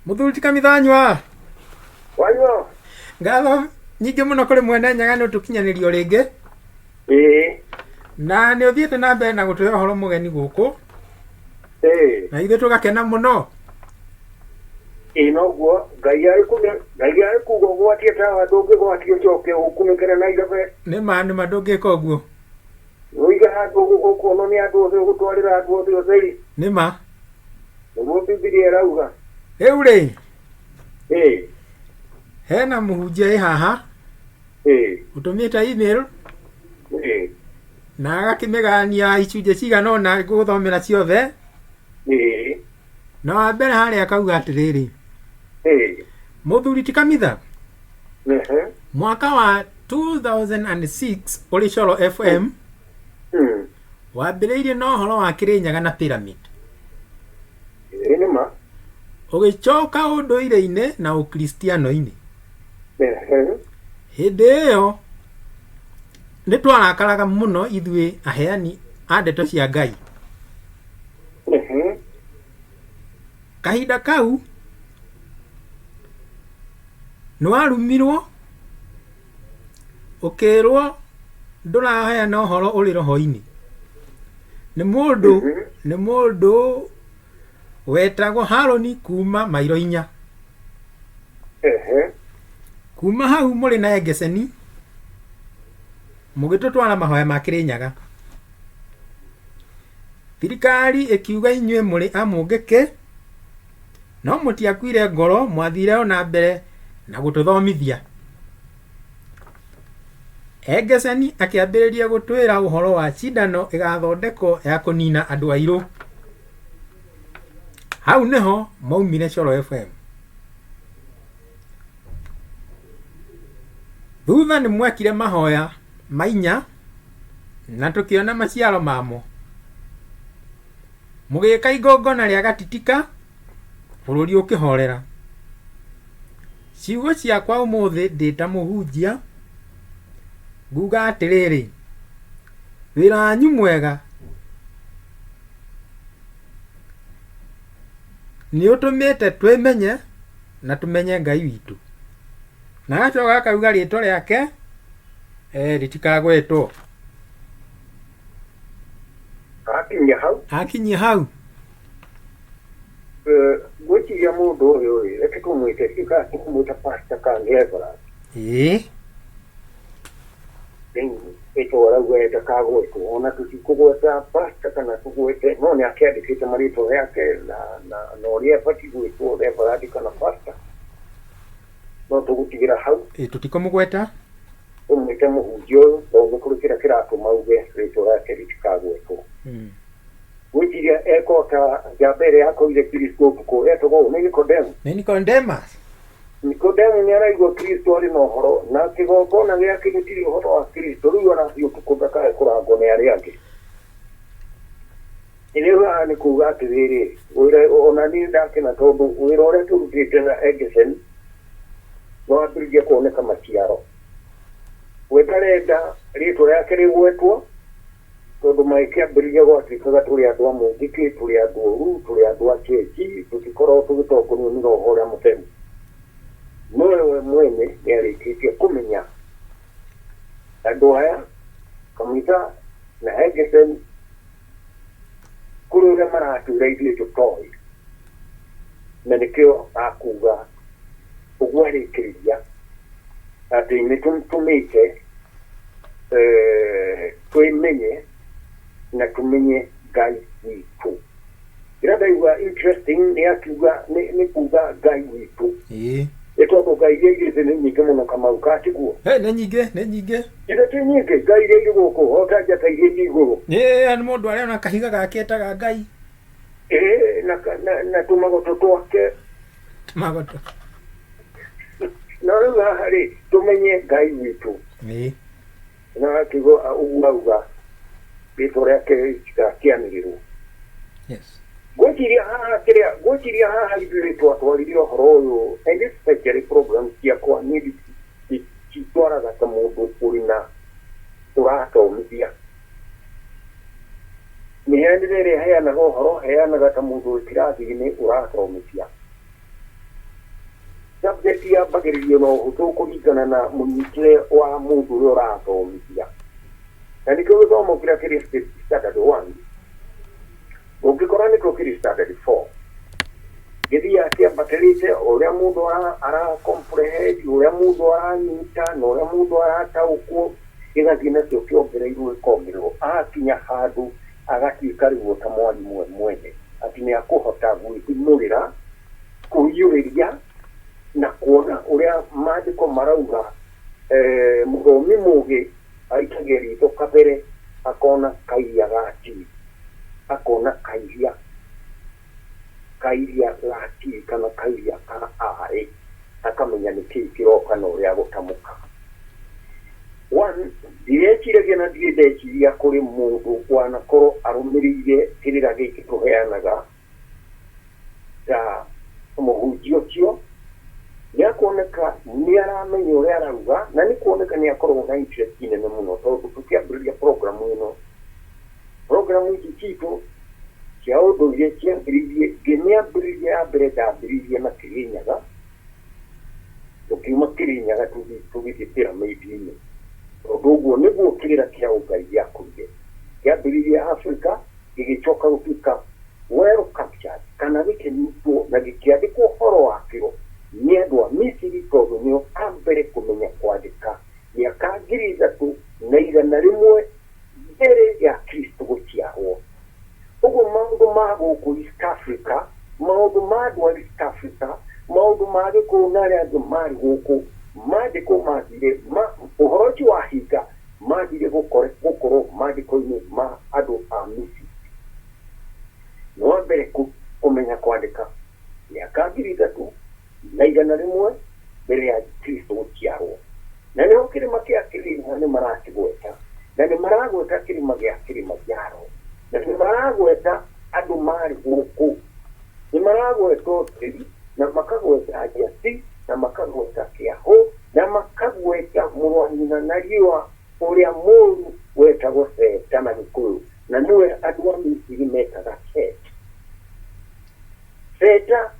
Mũthuri ti Kamithanyua. Wanyua. Ngatho nyingĩ mũno kũrĩ mwene Nyaga nĩ ũtũkinyanĩrio rĩngĩ. Ĩĩ. Na nĩ ũthiĩte na mbere na gũtũhe ũhoro mũgeni gũkũ. Ĩĩ. Na ithuĩ tũgakena mũno. Ĩĩ noguo Ngai arĩ kuga Ngai arĩ kuga ũgwatie tawa ndũngĩgwatia ũcoke ũkunĩkĩre na irabe. Nĩ ma nĩ ma ndũngĩka ũguo. Ũige handũ ũkuonwo nĩ andũ othe ũgũtwarĩra andũ othe ũtheri. Nĩ ma. Nĩguo Bibilia ĩrauga. Rĩu rĩ. Ĩĩ. Hena mũhunjia ĩ haha. Ĩĩ. Ũtũmĩte email. Ĩĩ. Na agakĩmĩgania icunjĩ cigana ũna ngũgũthomera ciothe. Ĩĩ. Na wa mbere harĩa akauga atĩrĩrĩ. Ĩĩ. Mũthuri ti Kamitha. Ehe. Mwaka wa 2006 ũrĩ Coro FM wambĩrĩirie na ũhoro wa Kĩrĩnyaga na pyramid. Ĩĩ nĩ ma. Ũgĩcoka ũndũire-inĩ na ũkristiano-inĩ. Ehe. Hĩndĩ ĩyo nĩ twarakaraga mũno ithuĩ aheani a ndeto cia Ngai. Ehe. Kahinda kau nĩ warumirwo ũkĩrwo ndũraheana ũhoro ũrĩ roho-inĩ. Nĩ mũndũ nĩ mũndũ wetagwo Harũni kuma mairo inya. Ehe. Kuma hau mũrĩ na Engeseni mũgĩtũtwara mahoya ma Kĩrĩnyaga. Thirikari ĩkiuga inyuĩ mũrĩ a Mũngĩkĩ, no mũtiakuire ngoro mwathire o na mbere na gũtũthomithia. Engeseni akĩambĩrĩria gũtwĩra ũhoro wa cindano ĩgathondekwo ya kũnina andũ airũ. Hau nĩho maumire Coro FM. Thutha nĩ mwekire mahoya ma inya na tũkĩona maciaro mamo. Mũgĩka igongona rĩa gatitika bũrũri ũkĩhorera. Ciugo ciakwa ũmũthĩ ndĩ ta mũhunjia nguga atĩrĩrĩ, wĩra wanyu mwega nĩ ũtũmĩte twĩmenye na tũmenye Ngai witũ. Na agacoka akauga rĩtwa rĩake rĩtikagwetwo. Akinyia hau. Akinyia hau. Ngwĩciria mũndũ ũyũ rĩ, reke tũmwĩte, ndiũĩ kana tũkũmwĩta pastor kana nĩ reverend. Ĩĩ. Rĩu rĩtwa arauga ye ndakagwetwo, ona tũtikũgweta pastor kana tũgwete, no nĩ akĩandĩkĩte marĩtwa yake na na na ũrĩa abatiĩ gwĩtwo reverend kana pastor. No tũgũtigĩra hau. Ĩĩ tũtikũmũgweta. Tũmwĩte mũhunjia ũyũ tondũ nĩ kũrĩ kĩrĩa kĩratũma auge rĩtwa rĩake rĩtikagwetwo. Ngwĩciria eka o ta njamba ĩrĩa yakorire Kristo ũtukũ, etagwo ũ? Nĩ Nikodemu? Nĩ Nikodema. Nikodemu nĩ araigua Kristo arĩ na ũhoro, na kĩgongona gĩake gĩtirĩ ũhoro wa Kristo, rĩu arathiĩ ũtukũ ndakae kũrangwo nĩ arĩa angĩ. Rĩu haha nĩ kuga atĩrĩrĩ, wĩra ona niĩ ndakena tondũ wĩra ũrĩa tũrutĩte na Egesen nĩ wambĩrĩria kuoneka maciaro. We ndarenda rĩtwa rĩake rĩgwetwo, tondũ magĩkĩambĩrĩria gwatuĩkaga tũrĩ andũ a mũngĩkĩ, tũrĩ andũ oru, tũrĩ andũ a cĩnji, tũtikoragwo tũgĩtongorio nĩ Roho ũrĩa Mũtheru. No we mwene nĩ arĩkĩtie kũmenya andũ aya, Kamũitha na Hengesen, kũrĩ ũrĩa maratwĩra ithuĩ tũtoĩ, na nĩkĩo akuga ũguo arĩkĩrĩria atĩ nĩ tũmĩte twĩmenye na tũmenye Ngai witũ. Kĩrĩa ndaigua interesting nĩ akiuga nĩ kuga Ngai witũ. Ĩĩ. Nĩ tondũ Ngai iria irĩ thĩ nĩ nyingĩ mũno Kamau, ka tiguo? Hey, nĩ nyingĩ, nĩ nyingĩ. Ithe ti nyingĩ Ngai iria irĩ gũkũ o ta njata iria irĩ igũrũ. Ĩĩ, nĩ mũndũ arĩa ona kahiga gake etaga Ngai. Ĩĩ, na, na, na tũmagoto twake. Tũmagoto. No rĩu haha rĩ, tũmenye Ngai witũ. Ĩĩ. Na akiuga ũguo auga rĩtwa rĩake rĩtigakĩanĩrĩrwo. Yes. Ngwĩciria haha kĩrĩa ngwĩciria haha ithuĩ twatwarire ũhoro ũyũ and especially program ciakwa niĩ ndicitwaraga ta mũndũ ũrĩ na ũrathomithia. Mĩheanĩre ĩrĩa heanaga ũhoro heanaga ta mũndũ wĩ kĩrathi-inĩ ũrathomithia. Ciambagĩrĩrio na ũhũthũ kũringana na mũnyitĩre wa mũndũ ũrĩa ũrathomithia, na nĩkĩo gĩthomo kĩrĩa kĩrĩ standard 1 ũngĩkora nĩkĩo kĩrĩ standard 4, gĩthiaga kĩambatĩrĩte o ũrĩa mũndũ ara comprehend, ũrĩa mũndũ aranyita na ũrĩa mũndũ arataũkwo, gĩgathiĩ nakĩo kĩongereirwo, gĩkongererwo, agakinya handũ agatuĩka rĩu o ta mwarimũ we mwene, atĩ nĩ akũhota gwĩthimũrĩra, kũiyũrĩria na kuona ũrĩa maandĩko marauga. Mũthomi mũgĩ aikagia ritho kabere akona kairia ga tii, akona kairia, kairia ga tii kana kairia ka arĩ, akamenya nĩ kĩĩ kĩroka na ũrĩa gũtamũka. One, ndireciragia na ndirĩ ndeciria kũrĩ mũndũ wanakorwo arũmĩrĩire kĩrĩra gĩkĩ tũheanaga ta mũhunjia ũcio. Nĩ akuoneka nĩ aramenya ũrĩa arauga, na nĩ kuoneka nĩ akoragwo na interest nene mũno, tondũ tũkĩambĩrĩria program ĩno, program ici citũ cia ũndũire ciambĩrĩirie, ngĩmĩambĩrĩria ya mbere ndambĩrĩirie na Kĩrĩnyaga, tũkiuma Kĩrĩnyaga tũgĩthiĩ pyramid-inĩ, tondũ ũguo nĩguo kĩrĩra kĩa ũngai gĩakũrire. Kĩambĩrĩirie Africa, gĩgĩcoka gũtuĩka well captured kana gĩkĩnyitwo na gĩkĩandĩkwo ũhoro wakĩo nĩ andũ a Misiri, tondũ nĩo a mbere kũmenya kwandĩka mĩaka 3100 mbere ya Kristo gũciarwo. Ũguo maũndũ ma gũkũ East Africa, maũndũ ma andũ a East Africa, maũndũ ma Gĩkũyũ na arĩa angĩ marĩ gũkũ, maandĩko mathire ma ũhoro ũcio wahinga, mathire gũkorwo maandĩko-inĩ ma andũ a Misiri. Nĩ wa mbere kũmenya kwandĩka mĩaka 3100 mbere ya Kristo gũciarwo. Na nĩho kĩrĩma kĩa Kĩrĩma nĩ marakĩgweta, na nĩ maragweta kĩrĩma gĩa Kilimanjaro, na nĩ maragweta andũ marĩ gũkũ, nĩ maragweta ũtheri, na makagweta njati, na makagweta kĩahũ, na makagweta mũrũ wa nyina na riũa ũrĩa mũũru wetagwo Seta na Gĩkũyũ, na nĩwe andũ a Misiri metaga Set. Seta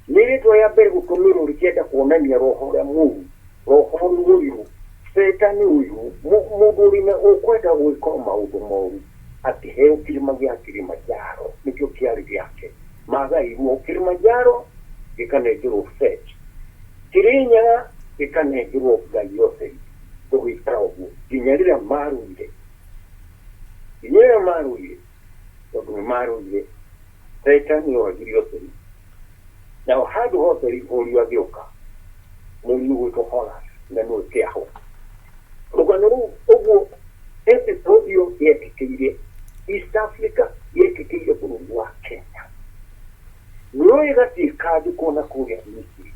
nĩ rĩtwa rĩa mbere gũtũmĩrwo rĩkĩenda kuonania roho ũrĩa mũũru, roho ũyũ. Seta nĩ ũyũ mũndũ ũrĩ na ũkwenda gwĩka maũndũ moru, akĩheo kĩrĩma gĩa Kilimanjaro nĩkĩo kĩarĩ gĩake. Magairwo Kilimanjaro gĩkanengerwo Set, Kĩrĩnyaga gĩkanengerwo ngai yothe, gũgĩikara ũguo nginya rĩrĩa marũire, nginya rĩrĩa marũire, tondũ nĩ marũire, Seta nĩ oragire ũtheri, nao handũ hothe mũriũ agĩũka, mũriũ gwĩtwo Horus, na nĩwe kĩaho. Rũgano rũu ũguo episode ĩyo yekĩkĩire East Africa, yekĩkĩire bũrũri wa Kenya, no ĩgathiĩ ĩkandĩkwo na kũrĩa Misiri,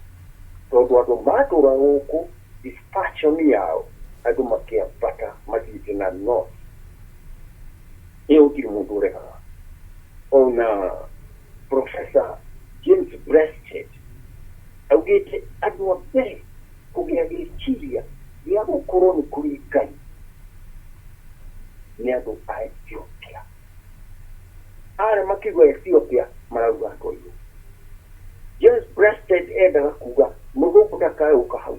tondũ andũ matũra gũkũ dispersion yao, andũ makĩambata mathiĩte na north. Ĩyo gũtirĩ mũndũ ũregaga. Ona Professor James Breasted augĩte andũ a mbere kũgĩa gĩciria gĩa gũkorwo nĩ kũrĩ Ngai nĩ andũ a Ethiopia. Arĩa makiuga Ethiopia marauga andũ airũ. James Breasted endaga kuga mũthũngũ ndakaũka hau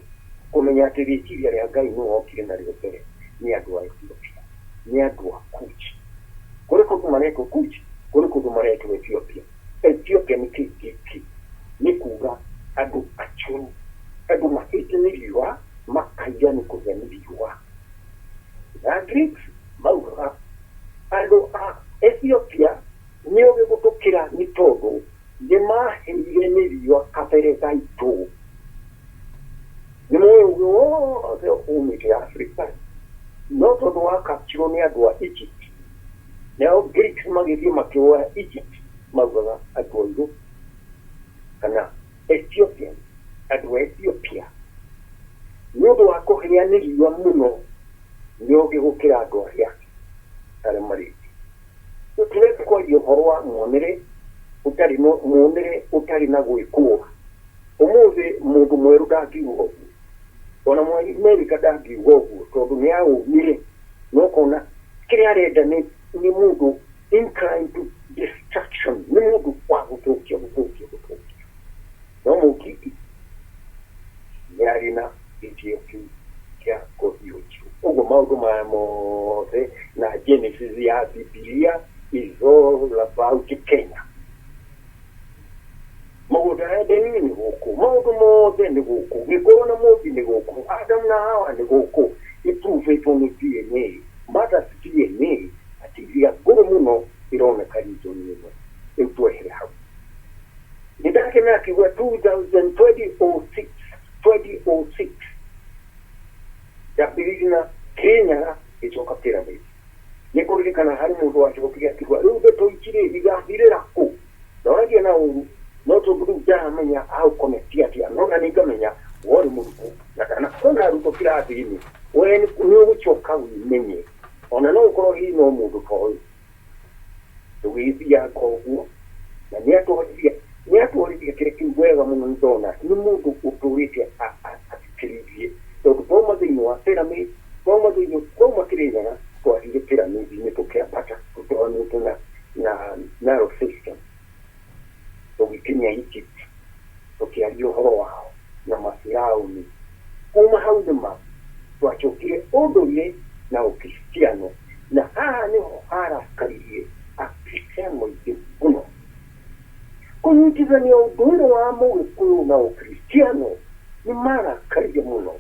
kũmenya atĩ rĩciria rĩa Ngai nĩ wokire narĩo mbere nĩ andũ a Ethiopia, nĩ andũ a Kuch. Kũrĩ kũndũ maretwo Kuch, kũrĩ kũndũ maretwo Ethiopia. Ethiopia nĩ kĩĩ gĩkĩ? Nĩ kuga andũ acũru, andũ mahĩte nĩ riũa, makaiya nĩ kũhĩa nĩ riũa. Na Greeks maugaga andũ a Ethiopia nĩ ogĩ gũtũkĩra, nĩ tondũ nĩ mahĩire nĩ riũa kabere gaitũ. Nĩ moĩ ũgĩ wothe umĩte Africa, no tondũ wa capture nĩ andũ a Egypt, nao Greeks magĩthiĩ makĩoya Egypt, maugaga andũ airũ kana Ethiopian, andũ a Ethiopia nĩ ũndũ wa kũhĩa nĩ riũa mũno nĩ ogĩ gũkĩra andũ arĩa arĩa marĩ. Tũrenda kwaria ũhoro wa muonere ũtarĩ no muonere ũtarĩ na gwĩkũra. Ũmũthĩ mũndũ mwerũ ndangiuga ũguo, ona Amerika ndangiuga ũguo, tondũ nĩ aũmire na ũkona kĩrĩa arenda nĩ mũndũ inclined to destruction, nĩ mũndũ wa gũthũkia, gũthũkia, gũthũkia. No mũkindi Maũndũ maya mothe na Genesis ya Bibilia is all about Kenya. Mũgũnda wa Edeni nĩ gũkũ, maũndũ mothe nĩ gũkũ, gĩkũyũ na mũmbi nĩ gũkũ, Adam na Hawa nĩ gũkũ, ĩpruvĩtwo nĩ DNA, mother's DNA, atĩ iria ngũrũ mũno ĩroneka region ĩno. Rĩu twehere hau. Nĩ ndakena akiuga 2006, 2006 ndambĩrĩirie na Kĩrĩnyaga ngĩcoka Pyramid. Nĩ kũririkana harĩ mũndũ wacokire akiuga rĩu ndeto ici rĩ igathirĩra kũ? Ndoragia na ũru no tondũ rĩu ndaramenya aũconnect atĩa, no na nĩ ngamenya worĩ mũrutwo na ndanakorwo na arutwo kĩrathi-inĩ, we nĩ ũgũcoka wĩmenye ona no ũkorwo hihi no mũndũ ta ũyũ. Tũgĩthianga ũguo na nĩ atwarithia kĩrĩa kĩu wega mũno. Nĩ ndona nĩ mũndũ ũtũrĩte athikĩrĩirie, tondũ twauma thĩinĩ wa pyramid, twauma thĩinĩ, twauma Kĩrĩnyaga twathire pyramid-inĩ, tũkĩambata tũtwaranĩte na narrow system, tũgĩkinya Egypt, tũkĩaria ũhoro wao na mafirauni. Kuma hau nĩma twacokire ũndũire na ũkristiano, na haha nĩho harakaririe akristiano aingĩ mũno. Kũnyitithania ũndũire wa mũgĩkũyũ na ũkristiano nĩ marakarire mũno,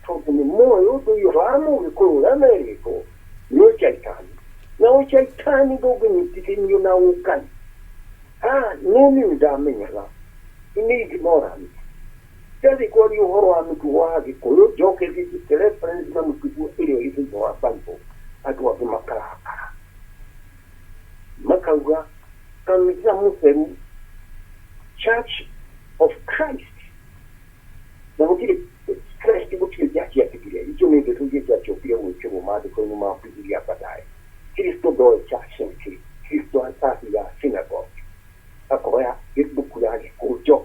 tondũ nĩ moĩ ũndũire wa mũgĩkũyũ ũrĩa merĩtwo nĩ ũcaitani, na ũcaitani ndũngĩnyitithanio na ũngai. Haha no niĩ ndamenyaga nĩ ignorant, ndathiĩ kwaria ũhoro wa mĩtugo wa gĩkũyũ, njoke njĩke reference na mĩtugo ĩrĩa ĩ thĩinĩ wa Bible, andũ angĩ makarakara makauga kanitha mũtheru, Church of Christ, na gũtirĩ Christ, gũtirĩ church yatigire. Icio nĩ ndeto iria ciacokire gwĩkĩrwo maandĩko-inĩ ma Bibilia baadaye. Kristo ndoĩ church nĩkĩ. Kristo athiaga synagogue akoya mbuku ya gĩkũnjo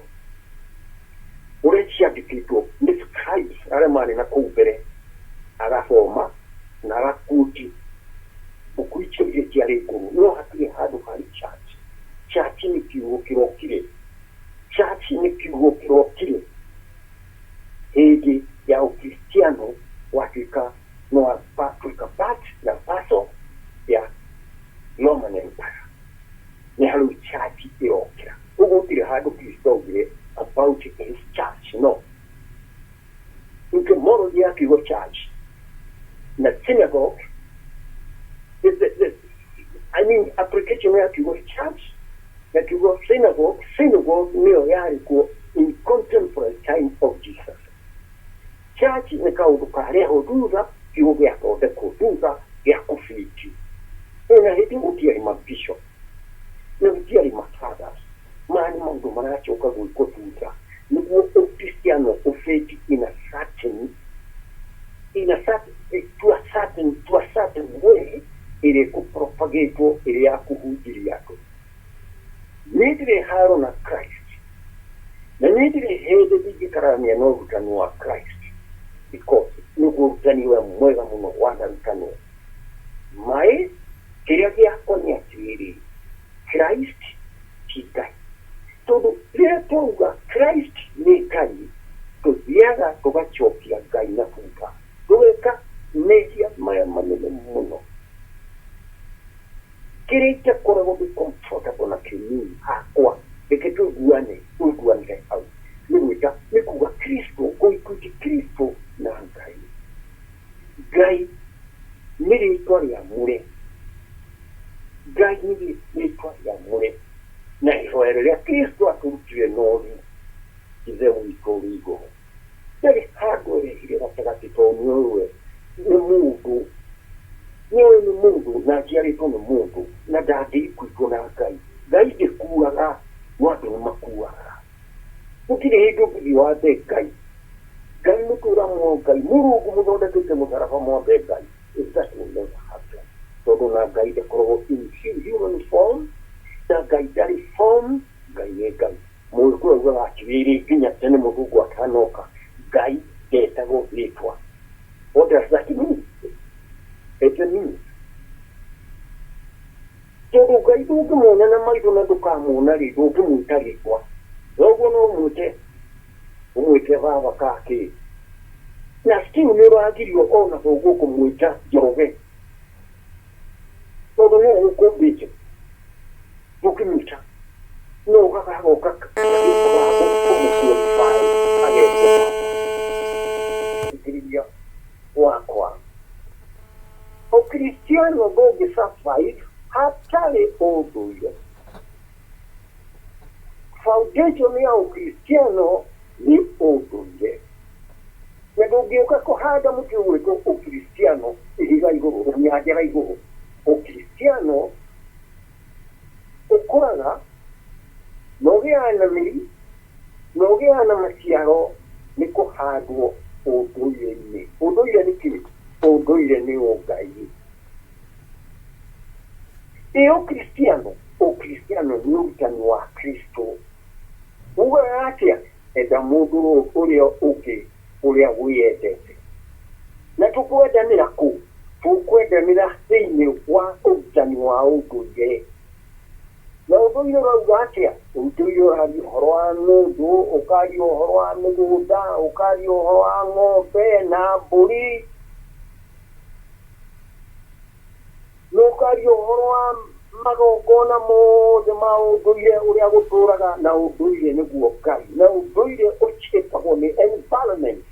ũrĩa ciandĩkĩtwo nĩ scribes arĩa marĩ na kũu mbere, agathoma na agakuti mbuku icio iria ciarĩ ngũrũ, no hatirĩ handũ harĩ church. Church nĩ kiugo kĩrokire, church nĩ kiugo kĩrokire hĩndĩ ya ũkristiano watuĩka no watuĩka part na parcel ya Roman Empire, nĩ harĩ church ĩrokĩra. Ũguo gũtirĩ handũ Kristo augire about his church. No etymology ya kiugo church na synagogue, I mean, application ya kiugo church na kiugo synagogue, synagogue nĩyo yarĩ kuo in contemporary time of Jesus. Church nĩ kaũndũ karehwo thutha, kiugo gĩathondekwo thutha gĩa kũbiti. Na hĩndĩ gũtiarĩ mabishop na gũtiarĩ mafathers, maya nĩ maũndũ maracoka gwĩkwo thutha nĩguo ũkristiano ũfiti in a certain to a certain way ĩrĩa ĩkũpropagatwo, ĩrĩa ya kũhunjĩria andũ. Niĩ ndirĩ haro na Christ, na niĩ ndirĩ hĩndĩ ndingĩkarania na ũrutani wa Christ, because nĩguo ũrutani we mwega mũno wanarutanwo. Maĩ kĩrĩa gĩakwa nĩ atĩrĩrĩ, Christ ti Ngai, tondũ rĩrĩa twauga Christ nĩ Ngai, tũthiaga tũgacokia Ngai na thutha, tũgeka mehia maya manene mũno. Kĩrĩa itakoragwo ndĩ comfortable nakĩo niĩ hakwa, reke tũiguane, tũiguanĩre hau, nĩ gwĩta nĩ kuga Kristo, kũikuti Kristo na Ngai. Ngai nĩ rĩtwa rĩamũre, Ngai nĩ rĩtwa rĩamũre, na ihoya rĩrĩa Kristo atũrutire noru, Ithe witũ ũrĩ igũrũ, ndarĩ handũ erehire gatagatĩ, tondũ nĩoĩ nĩ mũndũ, nĩoĩ nĩ mũndũ na aciarĩtwo nĩ mũndũ na ndangĩikuitwo na Ngai. Ngai ndĩkuaga, no andũ nĩ makuaga. Gũtirĩ hĩndĩ ũngĩthiĩ wambe Ngai, Ngai mũtũra muoyo, Ngai Mũrungu mũthondekete mũtharaba, mwambe Ngai. That will never happen, tondũ na Ngai ndakoragwo in human form, na Ngai ndarĩ form. Ngai nĩ Ngai. Mũgĩkũyũ augaga atĩrĩrĩ, nginya tene mũthũngũ atanoka, Ngai ndetagwo rĩtwa. What does that mean? It means tondũ Ngai ndũngĩmuona na maitho na ndũkamuona rĩ, ndũngĩmwĩta rĩtwa. Noguo no ũmwĩte, ũmwĩte baba kakĩ. Na still nĩ ũragirio ona thoguo kũmwĩta Njoroge, tondũ no ũkũmbĩte ndũngĩmwĩta, no ũgagagoka kũmũqualify agetwo baba. Thikĩrĩria wakwa, Ũkristiano ndũngĩ survive hatarĩ ũndũire. Foundation ya Ũkristiano nĩ ũndũire, na ndũngĩũka kũhanda mũtĩ ũgwĩtwo Ũkristiano ihiga igũrũ, nyanjara igũrũ. Ũkristiano ũkũraga na ũgĩaga na mĩri na ũgĩaga na maciaro nĩ kũhandwo ũndũire-inĩ. Ũndũire nĩ kĩĩ? Ũndũire nĩ ũngai. Ĩ Ũkristiano? Ũkristiano nĩ ũrutani wa Kristo. Ugaga atĩa? Enda mũndũ ũrĩa ũngĩ ũrĩa wĩyendete. Na tũkwendanĩra kũ? Tũkwendanĩra thĩinĩ wa ũrutani wa ũndũire. Na ũndũire ũrauga atĩa? Ũndũire ũraria ũhoro wa ng'ũndũ, ũkaria ũhoro wa mĩgũnda, ũkaria ũhoro wa ng'ombe na mbũri, na ũkaria ũhoro wa magongona mothe ma ũndũire ũrĩa gũtũraga, na ũndũire nĩguo Ngai, na ũndũire ũcĩpagwo nĩ environment.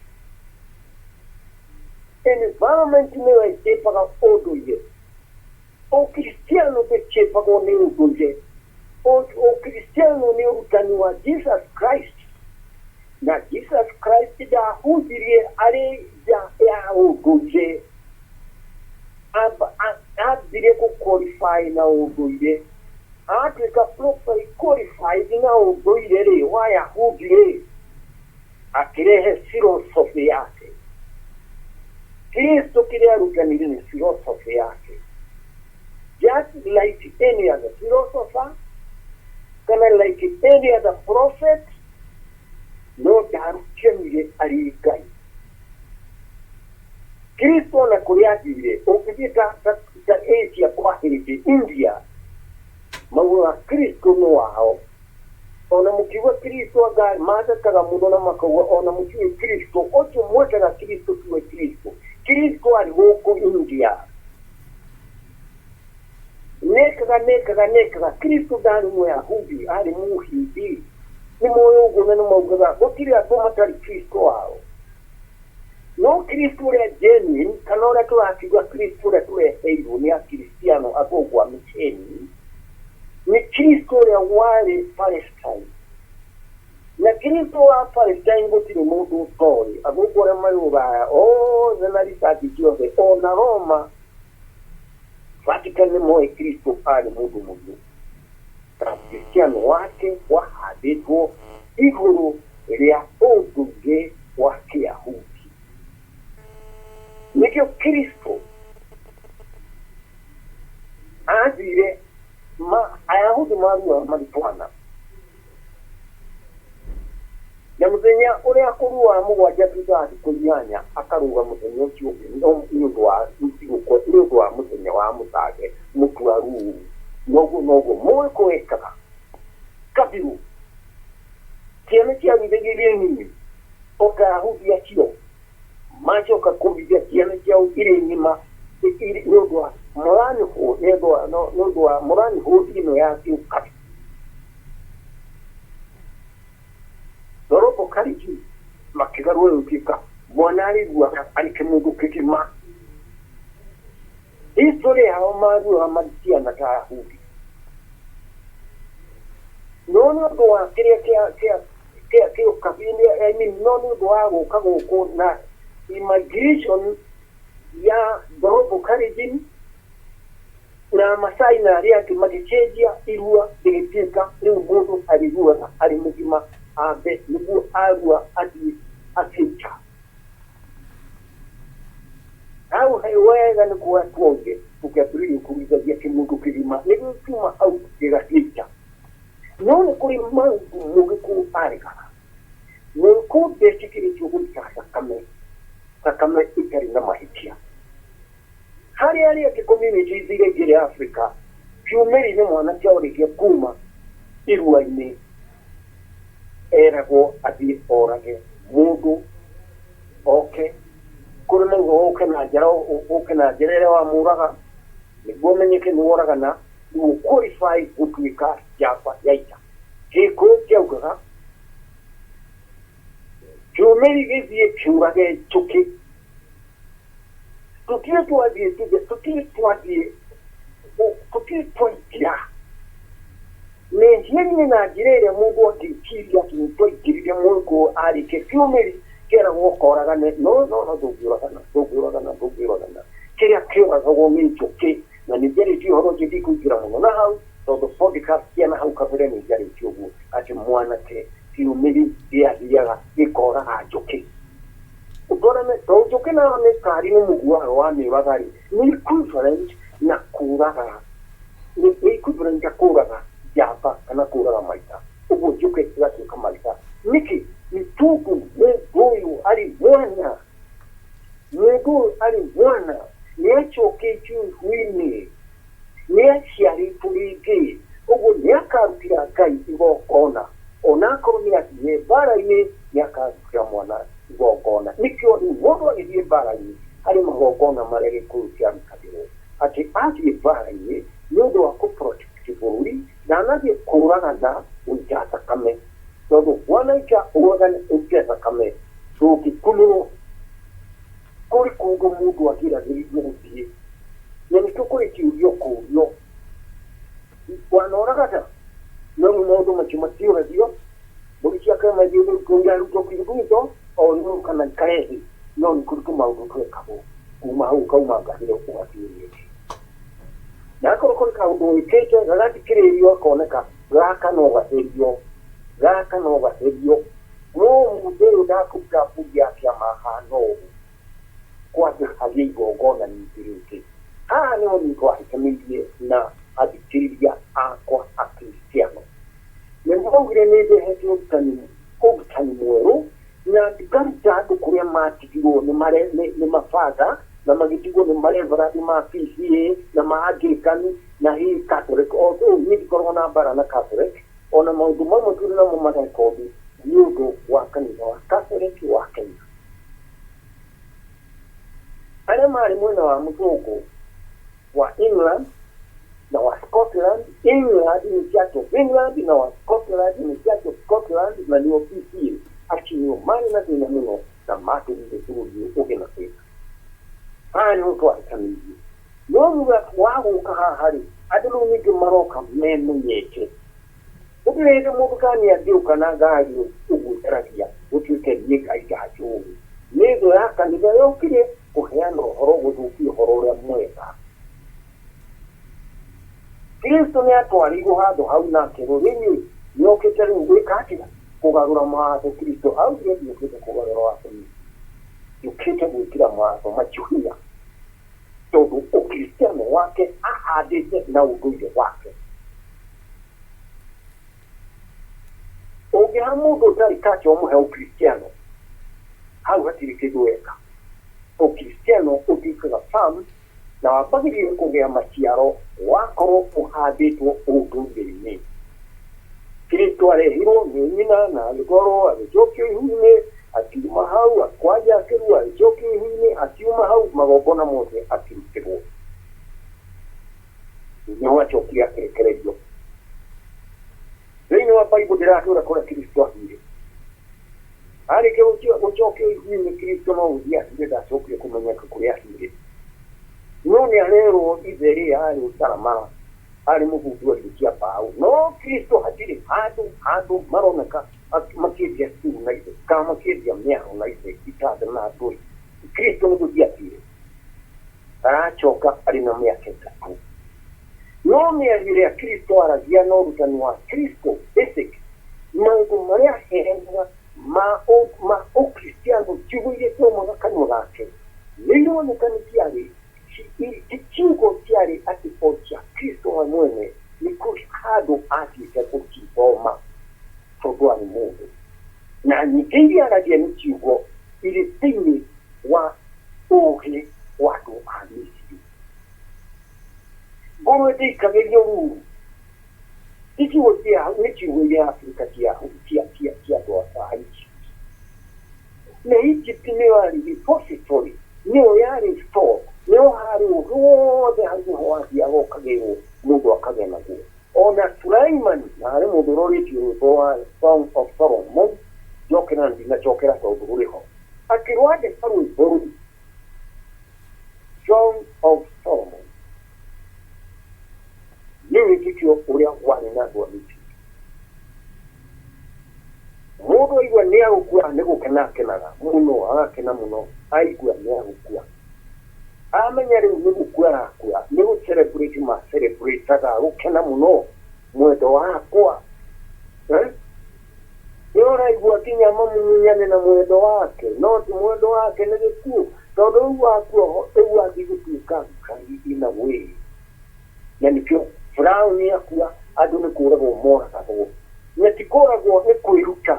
Environment nĩyo ĩcĩpaga ũndũire. Ũkristiano ndũcĩpagwo nĩ ũndũire. Ũkristiano nĩ ũrutani wa Jesus Christ, na Jesus Christ ndahunjirie arĩ nja ya ũndũire. Ambire kũ qualify na ũndũire, atuĩka properly qualified na ũndũire rĩ wa Yahudi rĩ, akĩrehe philosophy yake. Kristo kĩrĩa arutanire nĩ philosophy yake, just like any other philosopher kana like any other prophet, no ndarutanire arĩ Ngai. Kristo ona kũrĩa athire, ũngĩthiĩ ta Asia kwa hĩndĩ, India, maugaga Kristo nĩ wao. Ona mũkiuga Kristo anga mathekaga mũno na makauga ona mũtiũĩ Kristo ũcio mwetaga Kristo tiwe Kristo. Kristo arĩ gũkũ India nekaga nekaga nekaga. Kristo ndarĩ Mũyahudi, arĩ Mũhindi. Nĩ moĩ ũguo na nĩ maugaga gũtirĩ andũ matarĩ Kristo wao. No Kristo ũrĩa genuine, kana ũrĩa tũrakiuga Kristo ũrĩa tũreheirwo nĩ Akristiano athũngũ a mĩceni, nĩ Kristo ũrĩa warĩ Palestine. Na Kristo wa Palestine gũtirĩ mũndũ ũtoĩ. Athũngũ arĩa marĩ Ũraya othe na research ciothe, ona Roma Vatican, nĩ moĩ Kristo arĩ mũndũ mũirũ, na Kristiano wake wahandĩtwo igũrũ rĩa ũndũire wa Kĩyahudi. Nĩkĩo Kristo athire ma Ayahudi maruaga marĩ twana, na mũthenya ũrĩa akũruaga 7 thutha wa thikũ 8 akarũga mũthenya ũcio ũngĩ, no nĩ ũndũ wa thigũkũ, nĩ ũndũ wa mũthenya wa mũthage mũtu wa ruru. Noguo noguo mũgĩkũ ekaga kabiru ciana ciaruithagia irĩ nini, ota Ayahudi acio macoka kũruithia ciana ciao irĩ ng'ima nĩ ũndũ wa mũranihũ, nĩ ũndũ wa mũranihũ ĩno ya kĩũkabi Rorobo kariji makĩgarũra gũtuĩka mwana arĩruaga arĩ kĩmũndũ kĩgima. History yao maruaga marĩ ciana ta Ayahudi, no nĩ ũndũ wa kĩrĩa kĩa kĩũkabi, I mean, no nĩ ũndũ wa gũka gũkũ na immigration ya Dorobo Kalenjin na Masai na arĩa angĩ, magĩcenjia irua rĩgĩtuĩka rĩu mũndũ arĩruaga arĩ mũgima, ambe nĩguo arua athiĩ afiuta hau he wega. Nĩ kuoya tuonge tũkĩambĩrĩria kũruithagia kĩmũndũ kĩgima nĩguo kiuma hau gĩgatuĩka. No nĩ kũrĩ maũndũ mũgĩkũyũ aregaga. Mũgĩkũyũ ndetĩkĩrĩtio gũita thakame, thakame ĩtarĩ na mahĩtia. Harĩ arĩa angĩ communities iria ingĩ Africa, kiumĩri-inĩ mwanake orĩkia kuma irua-inĩ eragwo athiĩ orage mũndũ oke. Kũrĩ maũga ũke na njara ũke na njĩra ĩrĩa wamũraga nĩguo ũmenyeke nĩ woragana rĩu ũqualify gũtuĩka njamba ya ita. Gĩkũyũ kĩaugaga kĩũmĩri gĩthiĩ kĩũrage njũkĩ. Tũtirĩ twathiĩ tuge tũtirĩ twathiĩ tũtirĩ twaingĩra mehia-inĩ na njĩra ĩrĩa mũndũ angĩciria atĩ nĩ twaingĩrire mũndũ arĩkia kĩũmĩri kĩeragwo koragane no no no ndũngĩũragana ndũngĩũragana ndũngĩũragana kĩrĩa kĩũragagwo nĩ njũkĩ na nĩ njarĩtie ũhoro ũcio ndikũingĩra mũno na hau tondũ podcast cia na hau kabere nĩ njarĩtie ũguo atĩ mwanake kĩũmĩri gĩathiaga gĩkoraga njũkĩ ũtwarane tondũ njũkĩ nayo nĩ kari nĩ mũguano wa mĩũraga rĩ nĩ equivalent na kũraga nĩ equivalent na kũraga njamba kana kũraga maita ũguo njũkĩ ĩgatuĩka maita nĩkĩ nĩ tondũ mũndũ ũyũ arĩ mwana mũndũ ũyũ arĩ mwana nĩ acoketio ihu-inĩ nĩ aciarĩtwo rĩngĩ ũguo nĩ akarutĩra Ngai igongona onakorwo nĩ athiĩ mbara-inĩ nĩ akarutĩra mwana igongona nĩkĩo rĩu mũndũ agĩthiĩ mbara-inĩ harĩ magongona marĩa Gĩkũyũ kĩarutagĩrwo atĩ athiĩ mbara-inĩ nĩ ũndũ wa kũ-protect bũrũri ndanathiĩ kũragana gũita thakame tondũ wanaita ũragane ũite thakame ndũngĩkunũrwo kũrĩ kũndũ mũndũ agiragĩrĩrio gũthiĩ na nĩkĩo kũrĩ kĩũria kũũrio wanoragana no rĩu maũndũ macio matiũragio mbũri ciake mathiĩ arutwo kĩguto o no kana karehe no nĩ kũrĩ tũmaũndũ twekagwo kuma hau kauma ngahĩro ũgathiĩ na akorwo kũrĩ kaũndũ wĩkĩte gagathikĩrĩrio akoneka gaka no gatherio gaka no gatherio no mũndũ ũyũ ndakũruta mbũri yake amahana ũũ kwanja hagĩe igongona nyingĩ rĩngĩ haha nĩho niĩ twahĩtanĩirie na athikĩrĩria akwa akristiano nĩ maugire nĩ ndehete ũrutani mwerũ na ngaruta andũ kũrĩa matigirwo nĩ mabatha na magĩtigwo nĩ mareverandi ma PCA na ma Anglican na hihi Catholic although niĩ ndikoragwo na mbara na Catholic ona maũndũ mamwe tũrĩ namo marekondi nĩ ũndũ wa kanitha wa Catholic wa Kenya arĩa marĩ mwena wa mũthũngũ wa England na wa Scotland England nĩ Church of England na wa Scotland nĩ Church of Scotland na nĩo PCA acio nĩo marĩ na thĩna mũno na matũmire bũrũri ũyũ ũgĩe na thĩna haha nĩho twahĩtanĩirie no thutha wa gũka haha rĩ andũ rĩu ningĩ maroka memenyete gũtirĩ hĩndĩ mũndũ kana nĩ angĩũka na ngari ũguo njaragia gũtuĩke niĩ Ngai ndanjũĩ nĩ thũ ya kanitha yokire kũheana ũhoro gũthũkia ũhoro ũrĩa mwega Kristo nĩ atwarĩirwo handũ hau na akĩrwo rĩu nĩokĩte rĩu gwĩka atĩa kũgarũra mawatho Kristo augire ndiũkĩte kũgarũra watho niĩ njũkĩte gwĩkĩra mawatho macio hinya tondũ ũkristiano wake ahandĩte na ũndũire wake ũngĩha mũndũ ũtarĩ kacha ũmũhe ũkristiano hau hatirĩ kĩndũ weka ũkristiano ũtuĩkaga farm na wambagĩrĩria kũgĩa maciaro wakorwo ũhandĩtwo ũndũire-inĩ Kristo arehirwo nĩ nyina na agĩtwarwo agĩcokio ihu-inĩ akiuma hau akwanja akĩrua agĩcokio ihu-inĩ akiuma hau magongona mothe akĩrutĩrwo nĩho acokire akĩrekererio thĩinĩ wa Bible ndĩratwĩra kũrĩa Kristo athire arĩkia gũcokio ihu-inĩ Kristo no gũthiĩ athire ndacokire kũmenyeka kũrĩa athire no nĩ arerwo ithe rĩ arĩ ũcaramara arĩ mũbundi wa indo cia mbaũ no Kristo hatirĩ handũ handũ maroneka makĩendia cukuru na ithe kana makĩendia mĩaro na ithe itanda na ndũi Kristo nĩ gũthiĩ athire aracoka arĩ na mĩaka ĩtatũ no mĩario ĩrĩa Kristo aragia na ũrutani wa Kristo basic maũndũ marĩa aheanaga ma ũkristiano ciugo iria ciaumaga kanua gake nĩ ironeka nĩ ciarĩ ti ciugo ciarĩ atĩ o cia Kristo we mwene nĩ kũrĩ handũ athiĩte gũcithoma tondũ arĩ mũndũ na nyingĩ iria aragia nĩ ciugo irĩ thĩinĩ wa ũũgĩ wa andũ a Misiri ngũrwe ndĩikagĩrio ruru ti ciugo cia nĩ ciugo iria Afrika cia cia cia cia andũ a Egypt na Egypt nĩyo yarĩ repository Nĩyo yarĩ store, nĩho harĩ ũũgĩ wothe, hau nĩho wathiaga ũkagĩrwo mũndũ akagĩa naguo. Ona Sulaiman, na harĩ mũndũ ũrorĩtie rwĩmbo wa Song of Solomon, njokera na ndinacokera tondũ rũrĩ ho, akĩrwandĩka rwĩmbo rũu Song of Solomon. Nĩ wĩtĩkio ũrĩa warĩ na andũ a Misiri. Mũndũ aigua nĩ agũkua nĩ gũkena akenaga mũno, agakena mũno aigua nĩ agũkua. Amenya rĩu nĩ gũkua arakua, nĩ gũ celebrate ma celebrate-aga, gũkena mũno mwendo wakwa. Eh? Nĩ ũraigua nginya mamumunyane na mwendo wake, no ti mwendo wake nĩ gĩkuũ, tondũ rĩu wakua rĩu athiĩ gũtuĩka Ngai in a way. Na nĩkĩo Firaũni akua andũ nĩ kũragwo moragagwo, na ti kũragwo nĩ kwĩruta.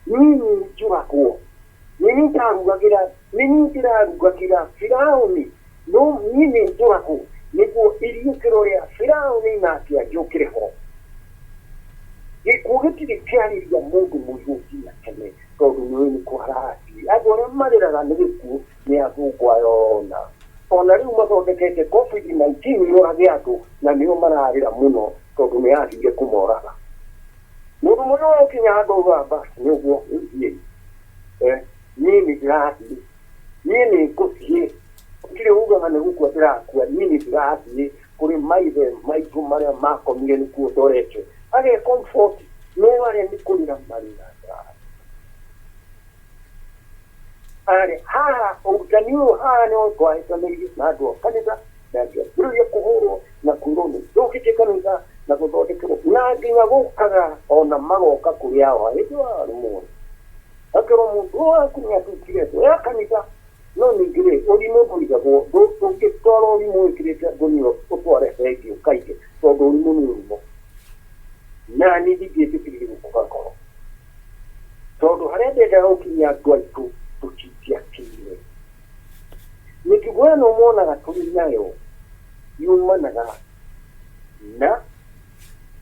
Niĩ nĩ njũragwo, nĩ niĩ ndarugagĩra, nĩ niĩ ndĩrarugagĩra Firaũni, no niĩ nĩ njũragwo nĩguo iriũkĩro rĩa Firaũni nake anjũkĩre ho. Gĩkuũ gĩtirĩ kĩarĩria mũndũ mũirũ nginya tene, tondũ nĩũĩ nĩkũ harathiĩ. Andũ arĩa marĩraga nĩ gĩkuũ nĩ athũngũ aya ũrona. Ona rĩu mathondekete Covid-19 yũrage andũ na nĩo mararĩra mũno tondũ nĩ yathire kũmoraga. Mũndũ mũrĩa ũkinya handũ augaga bas nĩ ũguo rĩu thiĩi. Eh, niĩ nĩ ndĩrathiĩ, niĩ nĩ ngũthiĩ. Gũtirĩ ugaga nĩ gũkua ndĩrakua, niĩ nĩ ndĩrathiĩ kũrĩ maithe maitũ marĩa makomire nĩkuo ndorete. Age comfort no arĩa nĩ kũrĩra marĩraga. Arĩ haha ũrutani ũyũ haha nĩ twahĩtanĩirie na andũ a kanitha na ngĩambĩrĩria kũhũrwo na kwĩrwo nĩ njũkĩtie kanitha na gũthondekerwo na nginya gũkaga ona magoka kũrĩ awa hĩndĩ ĩyo arĩ muoyo akerwo mũndũ ũyũ waku nĩ atuĩkire thũ ya kanitha. No ningĩ rĩ, ũrimũ ndũigagwo, ndũngĩtwara ũrimũ wĩkĩrĩte ngũnia ũtware bengi ũkaige, tondũ ũrimũ nĩ ũrimũ. Na niĩ ndingĩtĩkĩrire gũkua ngoro, tondũ harĩa ndendaga gũkinyia andũ aitũ tũtingĩakinyire. Mĩtugo ĩno monaga tũrĩ nayo yumanaga na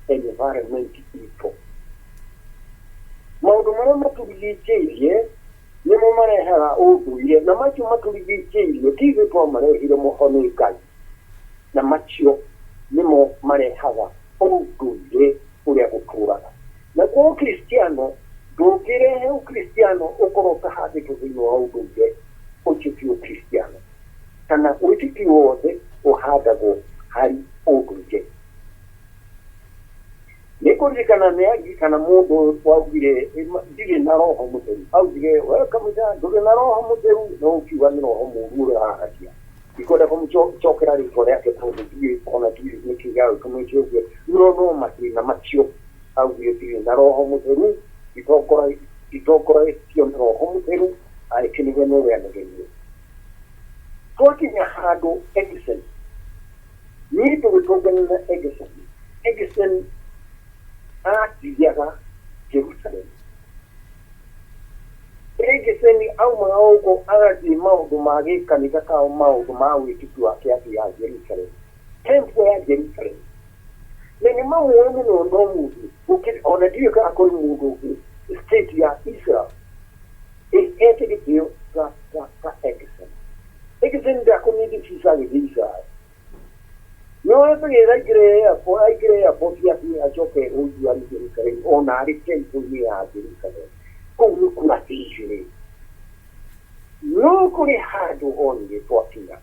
environment itũ. Maũndũ marĩa matũrigicĩirie nĩmo marehaga ũndũire, na macio matũrigicĩirie ti ithuĩ twamarehire moho nĩ Ngai, na macio nĩmo marehaga ũndũire ũrĩa gũtũraga. Naguo ũkristiano ndũngĩrehe ũkristiano ũkorwo ũtahandĩtwo thĩinĩ wa ũndũire, ũcio ti ũkristiano. Kana wĩtĩkio wothe ũhandagwo harĩ ũndũire. Nĩ ngũririkana nĩ aririkana mũndũ waugire ndirĩ na roho mũtheru, augire we kamũira ndũrĩ na roho mũtheru, no ũkiuga nĩ roho mũru ũrĩa ũraragia. Ndikwenda kũmũcokera rĩtwa rĩake tondũ ndiũĩ ona ndiũĩ nĩkĩ gĩagũtũmĩte ũguo, no no mathĩna macio. Augire ndirĩ na roho mũtheru, nditongoretio nĩ roho mũtheru, agĩkĩnigwo nĩ ũrĩa anegenire. Twakinya handũ Edison, niĩ tũgĩtũngana na Edison. Edison athiaga Jerusalem. Edison aumaga gũkũ agathiĩ maũndũ ma gĩkanitha kana maũndũ ma wĩtĩkio wake athiaga Jerusalem, temple ya Jerusalem. Na nĩ mamũĩ mũno no mũndũ gũkĩra, ona ndiũĩ kana kũrĩ mũndũ ũngĩ state ya Israel ĩhete gĩtĩo ta Edison. Edison ndakũnindi visa agĩthiĩ Israel. No embagĩrĩra aingĩre airport, aingĩre airport athiĩ acoke ũigu arĩ Jerusalem, ona arĩ temple-inĩ ya Jerusalem. Kũu nĩ kũrathiĩ. No kũrĩ handũ onire twakinya.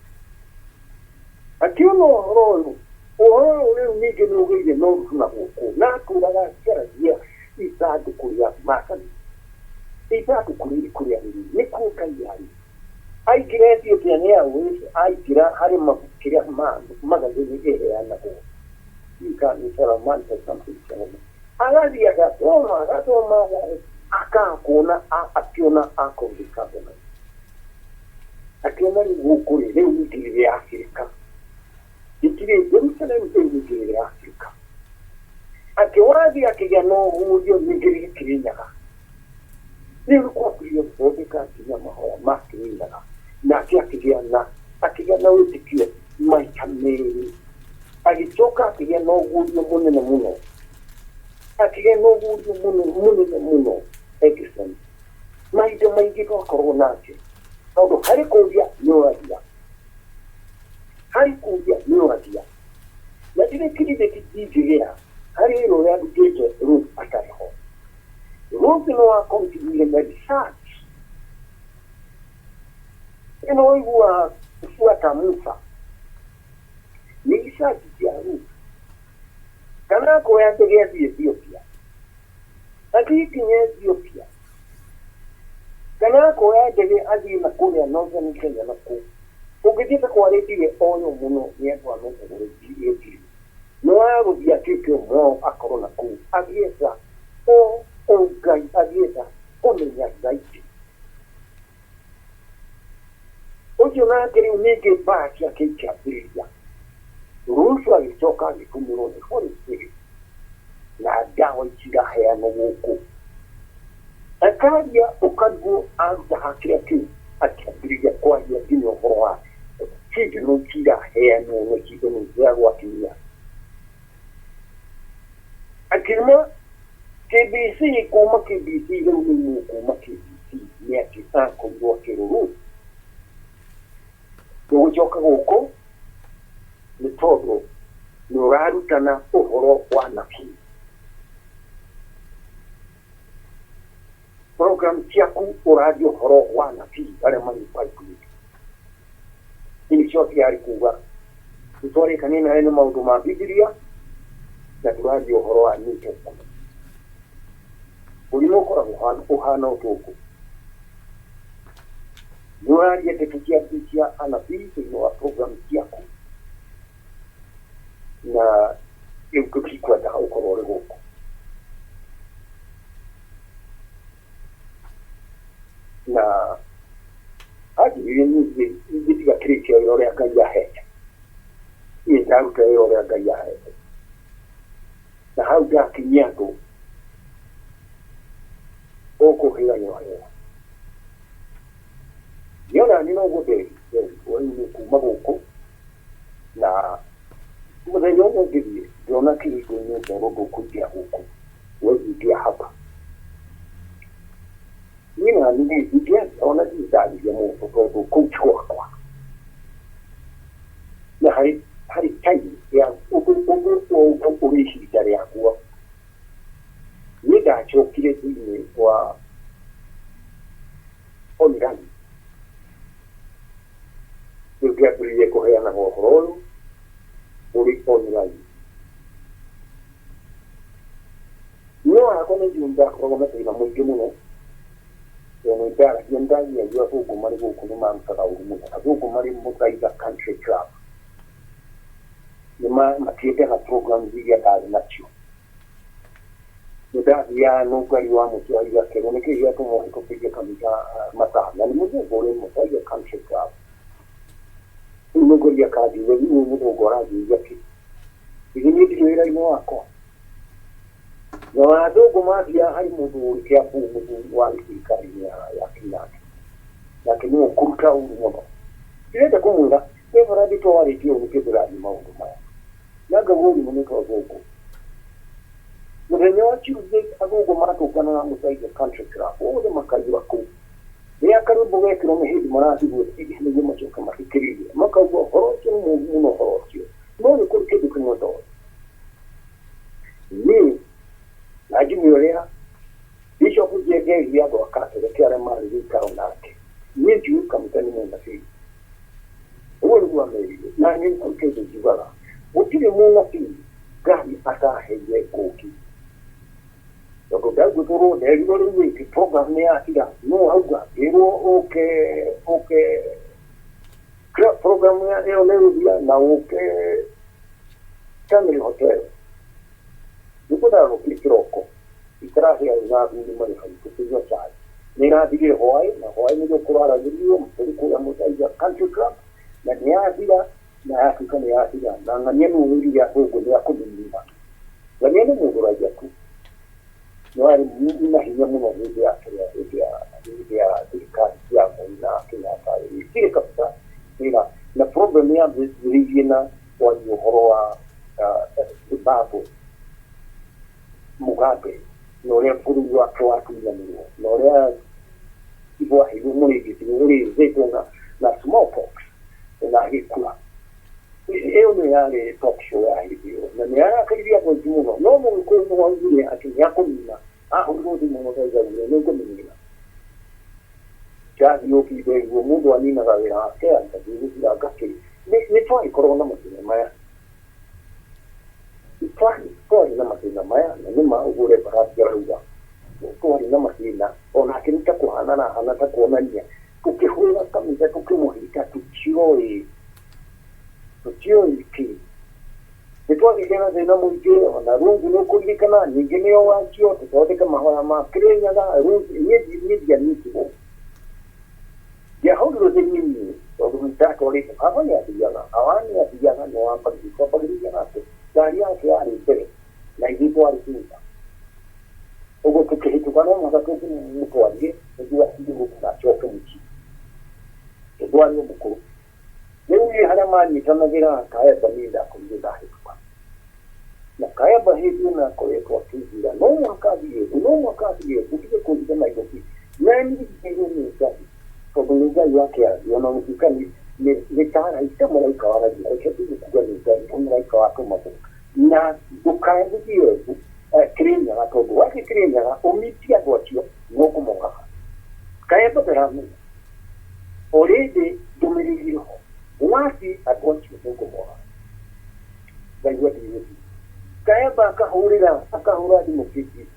Akĩona ũhoro ũyũ, ũhoro ũyũ rĩu ningĩ nĩ ũgĩire na ũrutu na gũkũ, na atũraga akĩaragia ithandũkũ rĩa maathani. Ithandũkũ rĩrĩ kũrĩa rĩrĩ, nĩkuo Ngai arĩ. Aingĩra Ethiopian Airways, aingĩra harĩ mabuku kĩrĩa magathini ĩheanagwo. Ndiũĩ kana nĩ Salamanca something Salamanca. Agathiĩ agathoma, agathoma, akaga kuona, akĩona Ark of the Covenant. Akĩona rĩu gũkũ rĩ, rĩu ningĩ rĩrĩ Afrika. Rĩtirĩ Jerusalem, rĩu ningĩ rĩrĩ Afrika. Akĩwathiĩ akĩgĩa na ũguũrio ningĩ rĩrĩ Kĩrĩnyaga. Rĩu nĩ kwambĩrĩria gũthondeka nginya mahoya ma Kĩrĩnyaga. Nake akĩgĩa na wĩtĩkio maita merĩ. Agĩcoka akĩgĩa na ũguũrio mũnene mũno. Akĩgĩa na ũguũrio mũnene mũno Edison. Mahinda maingĩ twakorwo nake. Tondũ harĩ kũria nĩ ũragia, harĩ kũria nĩ ũragia, na ndirĩ candidate ingĩgĩa harĩ wĩra ũrĩa ndutĩte Ruth atarĩ ho. Ruth no akontinuire na research ĩno ũiguaga kufuata Musa nĩ research cia Ruth, kana akoya ndege athiĩ Ethiopia, athiĩ nginya Ethiopia, kana akoya ndege athiĩ na kũrĩa Northern Kenya na kũ ũngĩthiĩte kwarĩtire oyo mũno nĩ andũ a metagwo Gĩthiri, no agũthiĩ atuĩke ũmwe wao akorwo na kũu agĩetha o ũngai, agĩetha kũmenya zaidi ũcio. Nake rĩu ningĩ mbara ciake ikĩambĩrĩria. Ruth agĩcoka agĩtũmĩrwo nĩ Holy Spirit na ndawa ici iraheanwo gũkũ, akaria ũkarigwo aruta ha kĩrĩa kĩu, akĩambĩrĩria kwaria nginya ũhoro wa cindano ici iraheanwo na cindano iheagwo atumia. Akiuma KBC, kuma KBC rĩu nĩ kuma KBC nĩ atĩ akorirwo akĩrwo tũgũcoka gũkũ nĩ tondũ nĩ ũrarutana ũhoro wa nabii, program ciaku ũraria ũhoro wa nabii arĩa marĩ Bible. In short, yarĩ kuga nĩtwarĩkania nawe nĩ maũndũ ma Bibilia na tũraria ũhoro wa New Testament. Mũrimũ ũkoragwo ũhana ũtũngũ, nĩ ũraria ndeto cia cia anabii thĩinĩ wa program ciaku, na rĩu tũtikwenda ũkorwo ũrĩ gũkũ. Na anjĩrire niĩ ingĩtiga kĩrĩkia wĩra ũrĩa Ngai ahete, niĩ ndaruta wĩra ũrĩa Ngai ahete, na hau ndakinyia andũ ũkũhĩra nĩ wahera. Niona nĩ noguo nderirwo rĩu nĩ kuma gũkũ. Na mũthenya ũmwe ngĩthiĩ ngĩona kĩhingo-inĩ nderwo ndũkũingĩra gũkũ, we ingia hapa. Niĩ na niĩ ingĩaria ona ndirĩ ndarĩria mũndũ tondũ kũu ti gwakwa, na harĩ harĩ time ya ũndũ ũndũ ũndũ ũrĩ ihinda rĩaguo. Niĩ ndacokire thĩinĩ wa online, rĩu ngĩambĩrĩria kũheanaga ũhoro ũyũ ũrĩ online. No hakwa nĩ njũĩ ndakoragwo na thĩna mũingĩ mũno tondũ nĩ ndaragia ndagiagio athũngũ marĩ gũkũ nĩ marutaga ũru mũno. Athũngũ marĩ Muthaiga Country Club nĩ matiendaga programs iria ndarĩ nacio. Nĩ ndathiaga nũngari wa mũtwari akerwo nĩkĩ gĩatũma ũhĩtũkĩrie kanitha mathaa, na nĩ mũthũngũ ũrĩ Muthaiga Country Club. Rĩu nũngari akanjũria, rĩu ũyũ mũthũngũ aranjũria kĩ githĩ niĩ ndirĩ wĩra-inĩ wakwa? Na athũngũ mathiaga harĩ mũndũ ũrĩ Kĩambu, mũthuri warĩ thirikari-inĩ ya Kenyatta, nake nĩwe ũkũruta ũru mũno. Ndĩrenda kũmwĩra Reverend twarĩtie ũũ nĩkĩo ndĩraria maũndũ maya, na ngauga ũrimũ nĩ twa athũngũ. Mũthenya wa Tuesday athũngũ matũnganaga Muthaiga Country Club othe makaiyũra kũu. Rĩrĩa karwĩmbo gekĩrwo nĩ hĩndĩ maratigwo nĩguo macoke mathikĩrĩrie, makauga ũhoro ũcio nĩ mũũru mũno ũhoro ũcio. No nĩ kũrĩ kĩndũ kĩmwe ndoĩ niĩ na njuge ũrĩa Bishop Njenga erire andũ a Katoliki arĩa marĩ gĩikaro nake, niĩ njũĩ kanitha nĩ mũnabii. Ũguo nĩguo amerire. Na niĩ nĩ kũrĩ kĩndũ njugaga, gũtirĩ mũnabii Ngai ataheire ngũki. Tondũ ndaugĩtwo nderirwo rĩu wĩke program nĩ yathira, no auga ngĩrwo ũke ũke program ĩyo nĩ ĩgũthira na ũke Stanley Hotel. Nĩguo ndarokire kĩroko ikarahĩa na athuri marĩ hau tũkĩnyua chai. Nĩ ĩrathirire hwaĩ, na hwaĩ nĩrĩo kũraragĩrio tũrĩ kũrĩa Muthaiga Country Club, na nĩ yathira, na yatuĩka nĩ yathira. Na ng'ania nĩwe wĩrire athũngũ nĩ akũmĩnina. Ng'ania nĩ mũndũ raia tu, no arĩ na hinya mũno hĩndĩ ya kĩrĩa hĩndĩ ya thirikari ya Moi na Kenyatta ĩkire kabisa wĩra. Na problem yambĩrĩirie na kwaria ũhoro wa Zimbabwe, Mugabe na ũrĩa bũrũri wake watunyanirwo na ũrĩa waheirwo mũrĩngĩti ũrĩ ahũthĩtwo na smallpox na agĩkua. Ĩyo nĩ yarĩ talk show ya hĩndĩ ĩyo na nĩ yarakaririe andũ aingĩ mũno, no Mũgĩkũyũ nĩ waugire atĩ nĩ akũnina, ahũrirwo thimũ no ndaigagire nĩ ngũmĩnina. Ndathiĩ ũkinde guo mũndũ aninaga wĩra wake agathiĩ gũthira ngakĩ. Nĩ twagĩkorwo na mathĩna maya, twarĩ na mathĩna maya, na nĩ ma ũguo Reverend arauga, twarĩ na mathĩna onake nĩ ta kũhana arahana ta kuonania tũkĩhũra kanitha tũkĩmũhĩta, tũtioĩ kĩ nĩ twagĩire na thĩna mũingĩ. Ona rungu nĩ ũkũririkana ningĩ nĩo wanjio tũthondeke mahoya ma Kĩrĩnyaga. Rungu niĩ ndianyitirwo, ndiahũrirwo thĩinĩ niĩ tondũ ndatwarĩte baba, nĩ athiaga awa, nĩ athiaga nĩ wambagĩrĩria twambagĩrĩria nake, ngari yake yarĩ mbere na ithuĩ twarĩ thutha, ũguo tũkĩhĩtũka no mũhaka tũngĩmũtwarire nĩguo athiũrũrũke na acoke mũciĩ tondũ arĩ o mũkũrũ. Rĩu niĩ harĩa manyitanagĩra Kaemba, niĩ ndakorire ndahĩtũka na Kaemba hĩndĩ ĩno akoretwo akĩnjĩra no mũhaka thiĩ Embu, no mũhaka thiĩ Embu ndige kũhinda Nairobi, na niĩ ndigĩirwo nĩ Ngai tondũ nĩ Ngai wake aria, ona gũtuĩka nĩ ta araika, mũraika waragia, reke tuge kuga nĩ Ngai, nĩ mũraika watũmagwo na ndũkae gũthiĩ Embu, Kĩrĩnyaga, tondũ wathiĩ Kĩrĩnyaga ũmitie andũ acio no kũmoraga. Kaemba ndaramenya already ndũmĩrĩri ĩho, wathiĩ andũ acio nĩ ũkũmoraga. Ngaigua ndigũthiĩ. Kaemba akahũrĩra, akahũra thimũ KBC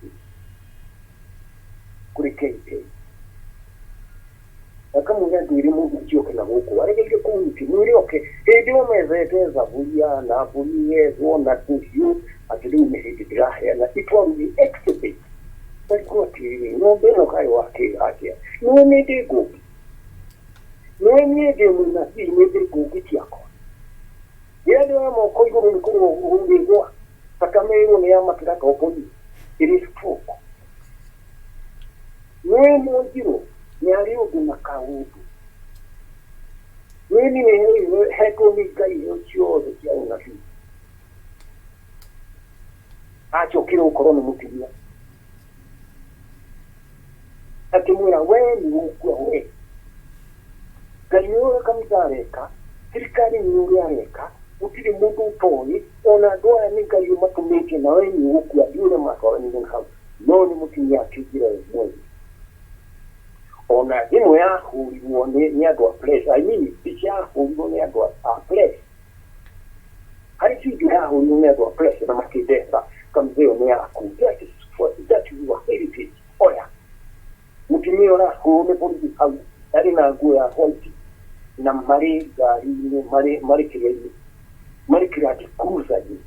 kũrĩ KK, akamwĩra ngwĩre mũndũ ũcio oke na gũkũ aregeire kũhuti, mwĩre oke. Hĩndĩ ĩyo methete thaburia na mbũri igethwo na tũhiũ, atĩ rĩu nĩ hĩndĩ ndĩraheana itwarugi exhibit. Ndarigwo atĩrĩrĩ, ng'ombe ĩno kaĩ wakĩra atĩa? Nĩwe nĩ ndĩ ngũngi, nĩwe niĩ ndĩ mũnabii, nĩ ndĩ ngũngi ciakwa, rĩrĩa ndĩoya moko igũrũ nĩ kũrwo rũrĩgwa thakame ĩyo nĩ ya makĩra tomboni ĩrĩ stroke. Nĩwe mwanjirwo nĩ arĩ ũndũ na kaũndũ, niĩ nĩ hetwo nĩ Ngai iheo ciothe cia ũnabii. Acokire gũkorwo nĩ mũtumia akĩmwĩra we nĩ ũgũkua, we Ngai nĩ ũrĩa kanitha areka, thirikari nĩ ũrĩa areka, gũtirĩ mũndũ ũtoĩ, ona andũ aya nĩ Ngai ũmatũmĩte, na we nĩ ũgũkua. Ndiũ ũrĩa matwaranire hau, no nĩ mũtumia akĩingĩra we mwene. Ona thimũ yahũrirwo nĩ andũ a press, I mean mbica yahũrirwo nĩ andũ a press, harĩ video yahũrirwo nĩ andũ a press na makĩndehera kanitha ĩyo nĩ yaku, that is your heritage. Oya mũtumia ũrahũrwo nĩ borithi hau arĩ na nguo ya white na marĩ ngari-inĩ, marĩ kĩrĩa-inĩ, marĩ kĩrati cruiser-inĩ,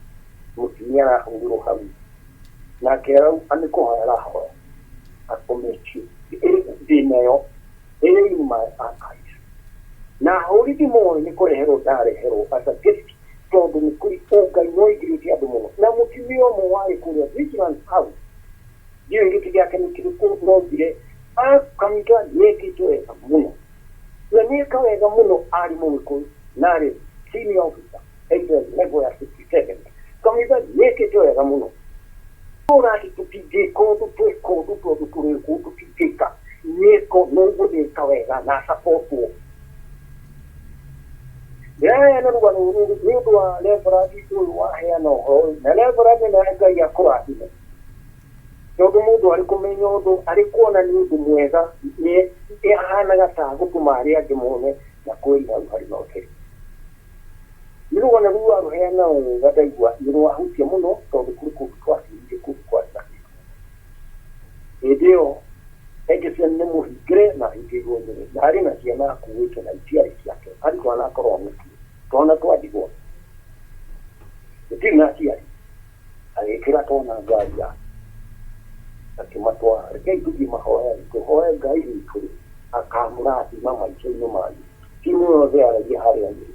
mũtumia arahũrĩrwo hau nake arau nĩ kũhoya arahoya akometio. Ndĩ nayo ĩrĩ in my archives na ahũri thimũ nĩ kũreherwo, ndareherwo as a gift tondũ nĩ kũrĩ ũngai no ingĩrĩte andũ mũno. Na mũtumia ũmwe warĩ kũrĩa Vigilance House, ndiũĩ gĩtĩ gĩake nĩ kĩrĩkũ, no ngire kanitha nĩekĩte wega mũno na nĩeka wega mũno, arĩ Mũgĩkũyũ na arĩ senior officer either level ya 67. Kanitha nĩekĩte wega mũno. Ũrati tũtingĩka ũndũ twĩka ũndũ tondũ tũrĩ kũu tũtingĩka nĩko noguo nĩka wega na supportwo. Ndĩraheana rũgano rũrũ nĩ ũndũ wa Reverend ũyũ waheana ũhoro ũyũ, na Reverend na Ngai akũrathime tondũ mũndũ arĩ kũmenya ũndũ arĩ kuona nĩ ũndũ mwega nĩ ahanaga ta gũtũma arĩa angĩ mone na kwĩri hau harĩ na ũtheri. Nĩ rũgano rũu arũheana wega, ndaigua nĩ rwahutia mũno tondũ kũrĩ kũndũ twathiire kũndũ kwarĩ na thĩna. Hĩndĩ ĩyo Edison nĩ mũhingĩre na ahingĩirwo nyũmba na arĩ na ciana akuĩte na itiarĩ ciake, arĩ twana akorwo natuo twana twandigwa gũtirĩ na aciari, agĩkĩra twana ngari yake akĩmatwara, rekei tũthiĩ mahoya tũhoe Ngai witũ akamũrathima maica-inĩ manyu. Timu yothe yaragia harĩa nyũmba,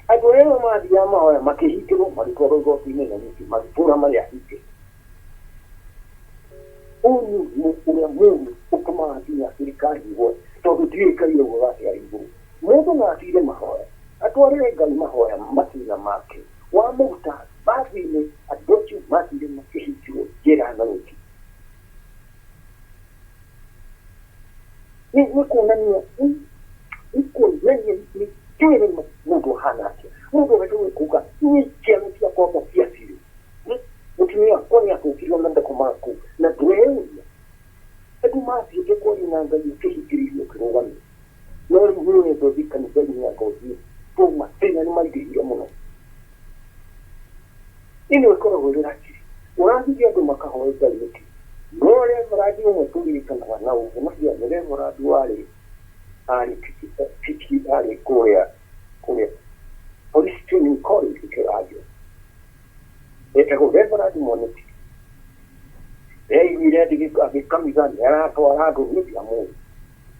andũ arĩa mathiaga mahoya makĩhingĩrwo, magĩtwarwo igoti-inĩ na nyingĩ magĩtũra marĩ ahingĩre. Ũyũ nĩ ũrĩa mũũru ũtũmaga nginya thirikari ĩgwe tondũ ndiũĩ Ngai augaga atĩa arĩ igũrũ. Mũndũ no athire mahoya atwarĩre Ngai mahoya mathĩna make wamũruta bathi-inĩ, andũ acio mathire makĩhingĩrwo njĩra na nyingĩ nĩ kuonania Ndiũĩ nĩ mũndũ ũhana atĩa, mũndũ ũhete kuga niĩ ciana ciakwa anga ciacirĩ, mũtumia wakwa nĩ athũkirio na ndakomaga kũu na ndweyũria. Andũ mathiĩte kwaria na Ngai ũkĩhingĩrĩrio ũkĩrũgamio, no rĩu nĩ ũrenda ũthiĩ kanitha-inĩ anga ũthiĩ tondũ mathĩna nĩ maingĩhire mũno. Ĩno ĩkoragwo ĩrĩ ratiri, ũrathiĩ andũ makahoe Ngai nĩkĩ? No reverend ũmwe tũririkanaga na ũguo nĩ reverend warĩ arĩ titi arĩ kũrĩa kũrĩa Police Training College Kĩranjo, etagwo Reverend Moneti. Nĩaiguire agĩkanitha nĩ aratwara andũ, niĩ ndiamũĩ,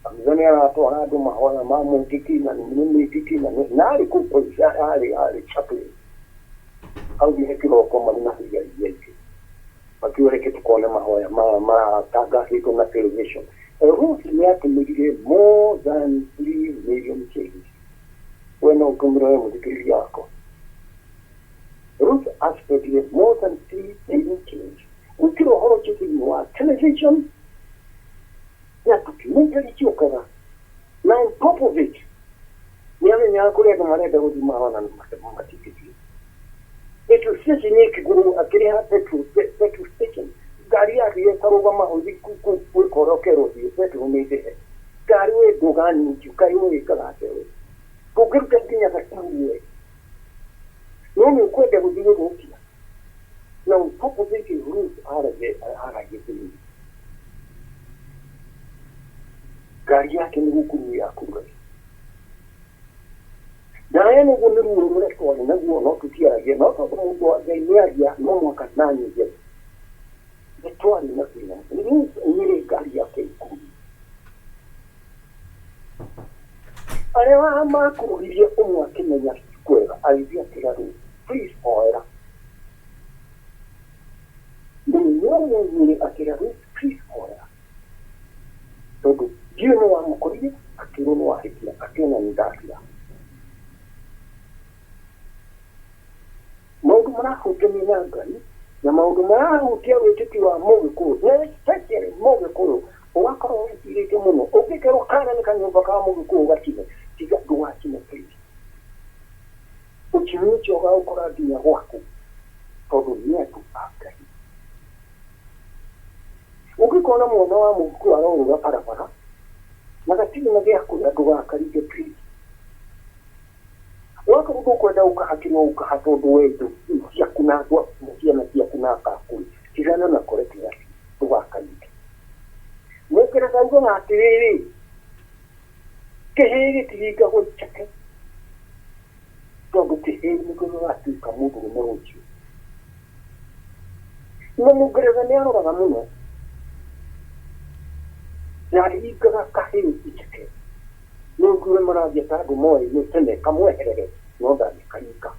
kanitha nĩ aratwara andũ mahoya ma mũtiki na nĩ mĩtiki na na arĩ kũu police arĩ chaplain. Augire kĩroko marĩ na thigari iria ingĩ makiuga reke tukone mahoya maya maratangathĩtwo na television. Ruth nĩ atũmĩrire more than 3 million shillings. We no ũtũmĩre we mũthikĩrĩria wakwa. Ruth aspendire more than 3 million shillings gwĩkĩra ũhoro ũcio thĩinĩ wa television na documentary ciũkaga, na on top of it nĩ amenyaga kũrĩ andũ marenda gũthiĩ mahoya na matikĩtie. Petrol station ĩkĩgũrwo, akĩrĩha petrol station, ngari yake ĩkarũgama ũthiĩ gwĩka ũrĩa ũkerwo ũthiĩ, petrol nĩ ndĩhe. Ngari we ndũganyitio, kaĩ we wĩkaga atĩa we? Ndũngĩruta nginya gaturu we, no nĩ ũkwenda gũthiĩ gũthũkia. Na on top of it Ruth aragia thĩinĩ ngari yake nĩ gũkuruo yakururagio. Nawe nĩguo nĩ ruo rũrĩa twarĩ naguo, no tũtiaragia, no tondũ mũndũ wa Ngai nĩ aria no mũhaka naniĩ nĩ twarĩ na thĩna. Ruth aumire ngari yake ikururio, arĩa makuruhirie ũmwe akĩmenya ti kwega, agĩthiĩ akĩra Ruth, please hoera. Mũthenya ũmwe nyĩrĩ akĩra Ruth, please hoera, tondũ ndiũĩ nĩ wamũkorire akĩrwo nĩ wahĩtia, akĩona nĩ ndakira. Maũndũ marahutania na Ngai na maũndũ marahutia wĩtĩkio wa mũgĩkũyũ, na especially mũgĩkũyũ ũgakorwo wĩtigĩrĩte mũno. Ũngĩkerwo kana nĩ kanyũmba ka mũgĩkũyũ gacine, tiga ndũgacine please. Ũcini ũcio ũgaũkora nginya gwaku, tondũ nĩ andũ a Ngai. Ũngĩkona mwana wa mũgĩkũyũ arorũra barabara na gatirĩ na gĩa kũrĩa, ndũgakaringe please. Wakorwo ndũkwenda ũkahakĩrwo ũkaha, tondũ we indo ciaku na andũ aku na ciana ciaku na akakũrĩ, tigana nako, reke gathiĩ, ndũgakaringe. Mũngeretha augaga atĩrĩrĩ, kĩhĩĩ gĩtiringagwo iceke, tondũ kĩhĩĩ nĩkĩo gĩgatuĩka mũndũrũme rũciũ. Na mũngeretha nĩ aroraga mũno, ndaringaga kahĩĩ iceke. No ũigue maragia ta andũ moĩ nĩ tene kamweherere, no ndangĩkaringa,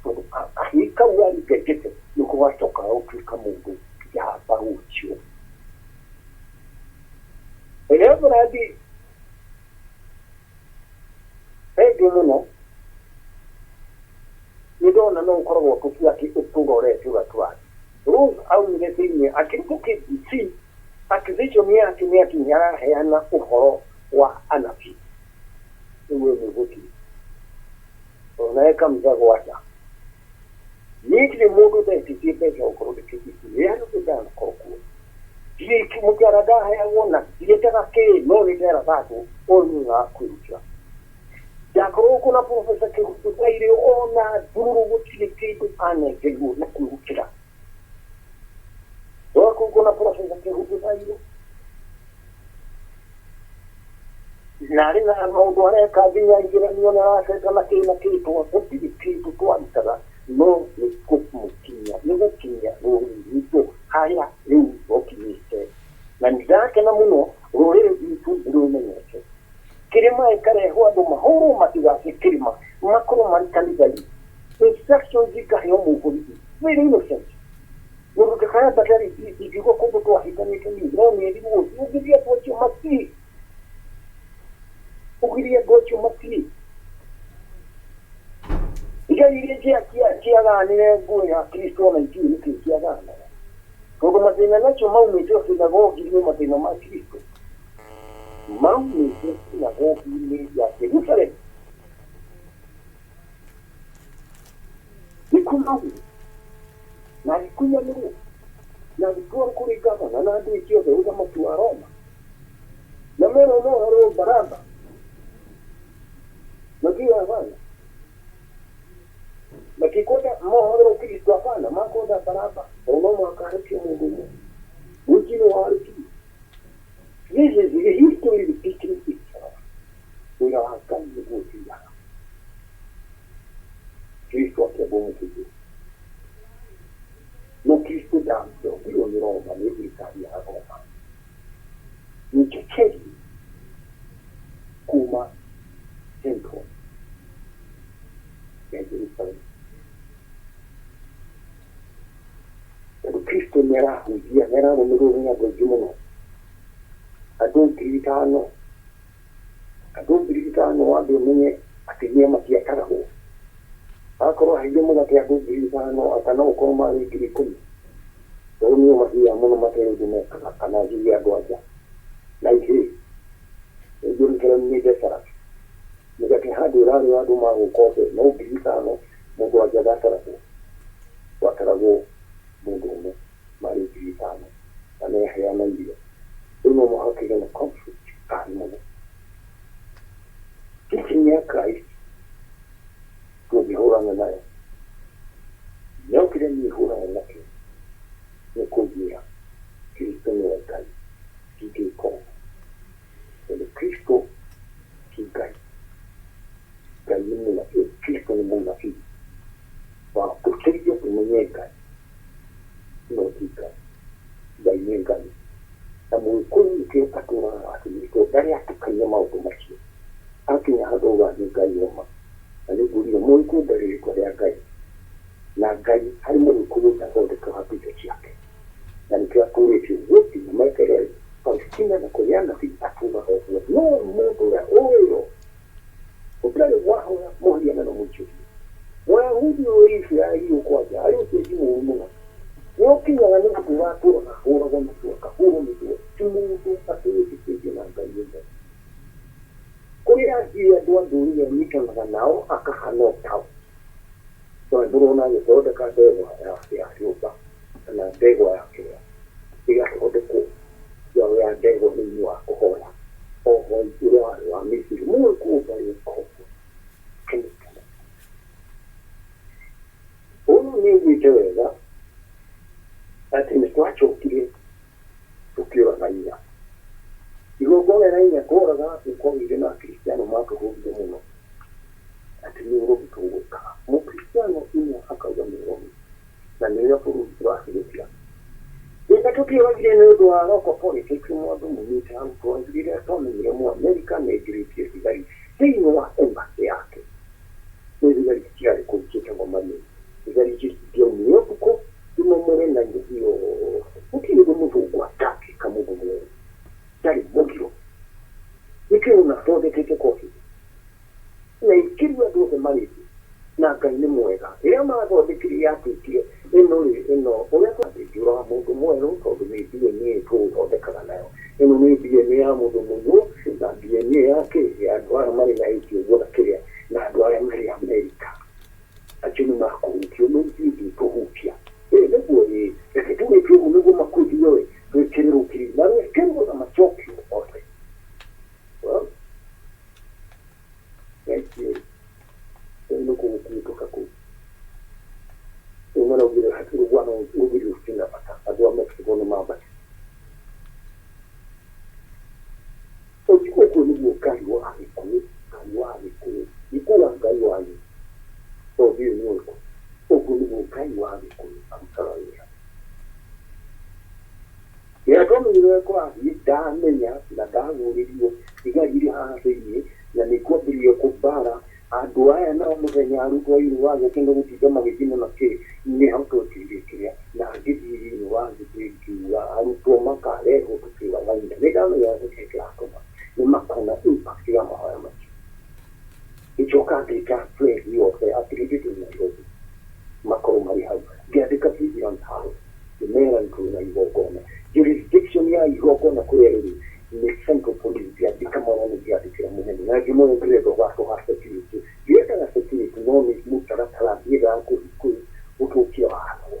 tondũ kahĩĩ kau aringa iceke nĩko gacokaga gũtuĩka mũndũ njamba rũciũ. Reverend, thengiũ mũno, nĩ ndona no ũkoragwo tũtua atĩ ũtũrorete ũrĩa tũrathiĩ. Rose aumire thĩinĩ akĩrutwo KBC, accusation yake nĩ atĩ nĩ araheana ũhoro wa anabii. Rĩu we nĩ ũgũthiĩ onawe kanitha gwata. Niĩ ndirĩ mũndũ ndetĩtie mbeca gũkorwo ndĩ KBC, nĩ handũ ndanakorwo kuo. Ndirĩ mũcara ndaheagwo na ndiendaga kĩ, no nĩ nderaga andũ ũyũ nĩ wakwĩrutĩra. Ndakorwo kuo na Professor Kĩhundu Thairĩ, ona ndururu gũtirĩ kĩndũ anengerirwo na kwĩrutĩra. Ndakorwo kuo na Professor Kĩhundu Thairĩ na arĩ na maũndũ areka nginya igeranio na aracenga na kĩ na kĩ, gũtirĩ kĩndũ twarutaga, no nĩ kũmũkinyia, nĩ gũkinyia rũrĩrĩ rwitũ harĩa rĩu rũkinyĩte. Na nĩ ndakena mũno rũrĩrĩ rwitũ nĩ rũmenyete kĩrĩma ĩkarehwo andũ mahũrwo matigathiĩ kĩrĩma, makorwo marĩ kanitha-inĩ, instructions ikaheo mũborithi very innocent. Mũndũ ndakayambata rĩ, ndingiuga kũndũ twahĩtanĩte niĩ, no nĩ erirwo ũthiĩ ũgirie andũ acio mathiĩ, ũgirie andũ acio mathiĩ. Thigari iria ciaganire nguo ya Kristo ona itiũĩ nĩkĩ ciaganaga, tondũ mathĩna nacio maumĩte o synagogi-inĩ, mathĩna ma Kristo maumĩte synagogi-inĩ ya Jerusalem. Agĩtwarwo kũrĩ gavana na andũ aingĩ othe ũthamaki wa Roma. Na merwo mohorwo Baraba. Makiuga hapana. Makikwenda mohorwo Kristo hapana, makwenda Baraba. Tondũ no mũhaka arekie mũndũ ũmwe. Mũingĩ nĩ warekirio. This is the history repeating itself. Wĩra wa Ngai nĩguo ũthiaga. Kristo akĩambwo mũtĩ igũrũ. No Kristo ndangĩombirwo nĩ Roma, nĩ thirikari ya Roma. Nĩ njekeri kuma temple ya Jerusalem. Tondũ Kristo nĩ arahunjia, nĩ ararũmĩrĩrwo nĩ andũ aingĩ mũno. Andũ 5,000. Andũ 5,000 wambe ũmenye atĩ nĩa matiataragwo. Akorwo aheire mũgate andũ 5,000, anga no gũkorwo marĩ 10,000. Tondũ nĩo mathiaga mũno matarĩ ũndũ mekaga, kana njuge andũ anja na ihĩĩ. Jerusalem nĩ desolate. Mĩgate handũ ĩrarĩo andũ magũka othe, no 5,000 mũndũ anja ndataragwo. Gwataragwo mũndũ ũmwe marĩ 5,000 na nĩaheana irio. Rĩu no mũhaka kĩgĩe na conflict kali mũno. Teaching ya Christ tũngĩhũrana nayo. No kĩrĩa niĩ hũrana nakĩo nĩ kũnjĩra Kristo nĩwe Ngai, ndingĩka ũguo. Tondũ Kristo ti Ngai. Ngai nĩ mũnabii, Kristo nĩ mũnabii wa gũtũteithia tũmenye Ngai, no ti Ngai. Ngai nĩ Ngai. Na Mũgĩkũyũ nĩkĩo atũraga atũmĩtwo ndarĩ atukania maũndũ macio. Akinya handũ auga nĩ Ngai ũma. Na nĩ ngũrire Mũgĩkũyũ ndarĩ rĩtwa rĩa Ngai. Na Ngai harĩ Mũgĩkũyũ ndathondekaga mbica ciake. Na nĩkĩo atũrĩte ũguo nginya meterere Palestina na kũrĩ anabii atũraga ũguo. No mũndũ ũrĩa ũĩyo ũtarĩ wahoya mũhianano mũicũhie. Mũyahudi ũyũ wĩ Isiraeli ũkwanja arĩ ũcenji mũũru mũno. Nĩũkinyaga nĩ gũtũũra atũũraga ahũragwo mĩtwe akahũrwo mĩtwe ti mũndũ atĩ wĩtĩkĩtie na Ngai ũmwe. Kũrĩa athiĩ andũ a ndũrĩrĩ anyitanaga nao akahana o tao. No ndũrona agĩthondeka ndegwa ya rĩũmba kana ndegwa ya kĩrĩa ĩgathondekwo yao ya ndegwa thĩinĩ wa kũhoya ũhoi ũrĩa warĩ wa Misiri. Mũgĩkũyũ ndarĩ ũguo tene tene. Ũyũ nĩ augĩte wega atĩ nĩ twacokire tũkĩũraga inya. Igongona rĩa inya tworaga nĩ kwagĩire na Akristiano matũhũrire mũno atĩ nĩ ũrogi tũgwĩkaga. Mũkristiano inya akauga nĩ ũrogi na nĩrĩo bũrũri ũrahĩtia. Thĩna tũtioragire nĩ ũndũ wa local politics mũndũ mumĩte hau tworagire rĩrĩa twamenyire Mũamerika nĩ aingĩrĩtie thigari thĩinĩ wa embassy yake. Nĩ thigari ciarĩ kũu ciĩtagwo Marines. Thigari icio cingĩaumire ũtukũ imomore na indo ciothe. Gũtirĩ ũndũ mũthũngũ atangĩka mũndũ mwerũ. Ndarĩ mũgiro. Nĩkĩo ona athondekete coffee. Na ĩkĩrwo andũ othe marĩte. Na Ngai nĩ mwega. Rĩrĩa mathondekire yatuĩkire ĩno rĩ ĩno ũrĩa ndĩngĩũraga mũndũ mwerũ tondũ nĩ DNA tũthondekaga nayo. Ĩno nĩ DNA ya mũndũ mũirũ na DNA ya kĩ ya andũ aya marĩ na age ũguo na kĩrĩa na andũ arĩa marĩ Amerika. Acio nĩ makũhutio no ithuĩ ndũtũhutia. Ĩ nĩguo ĩ reke tũgĩke ũguo nĩguo makũigue we twĩkĩrĩrwo kiri na rwĩkĩrwo na macokio othe. Well, thank you. Rĩu nĩ kũgũkũhĩtũka kũu. Rĩu maraugire rũgano rũgiri rũtirĩ na bata andũ a Mexico nĩ mambate. Ũguo nĩguo Ngai wa Agĩkũyũ, Ngai wa Agĩkũyũ, ndikuga Ngai wanyu tondũ ndiũĩ nĩ ũrĩkũ. Ũguo nĩguo Ngai wa Agĩkũyũ arutaga wĩra. Rĩrĩa twamenyire ũrĩa kũrathiĩ, ndamenya na ndagũrĩrio thigari irĩ haha thĩinĩ na nĩ kwambĩrĩria kũmbara andũ aya nao mũthenya arutwo a yunivasĩtĩ nĩ gũtinda magĩthima na kĩ nĩ hau twekĩrire kĩrĩa na ngĩthiĩ yunivasĩtĩ ngiuga arutwo makarehwo tũkĩũraga inya. Nĩ ndamenya nĩkĩĩ kĩratũma nĩ makona impact ya mahoya macio. Ngĩcoka ngĩta friends othe atĩrĩrĩ twĩ Nairobi makorwo marĩ hau. Ngĩandĩka Vigilance House ngĩmera nĩ tũrĩ na igongona. Jurisdiction ya igongona kũrĩa rĩrĩ nĩ Central Police. Ngĩandĩka marũa ngĩandĩkĩra mũnene na ngĩmwĩra ndĩrenda ũgatũha security. Ndiendaga security no nĩ mũtaratara ndiendaga gũthũkia watho.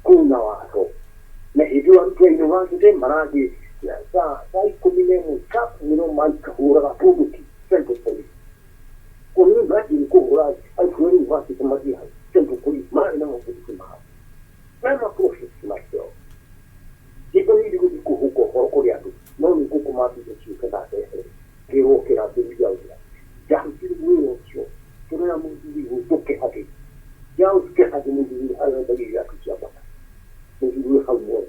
Kuna watho. Na hĩndĩ ĩyo arutwo Arutwo a university marathiĩ thaa 11 sharp nĩo maikahũraga bunduki Central Police. Kũu imagine kũhũra arutwo a university mathiĩ hau Central Police marĩ na mabunduki mao. I'm a prophet myself. Ndikoniĩ gũthiĩ kũhũka ũhoro kũrĩ andũ, no nĩ ngũkũmambithia ciũke na ndehere kĩrwo kĩrambĩrĩria wĩra. Ndarutire wĩra ũcio tũrĩ na mũthuri gwĩtwo Kĩhagĩ. Charles Kĩhagĩ mũthuri harĩa endagia iratũ cia bata. Mũthuri wĩ hau mwena.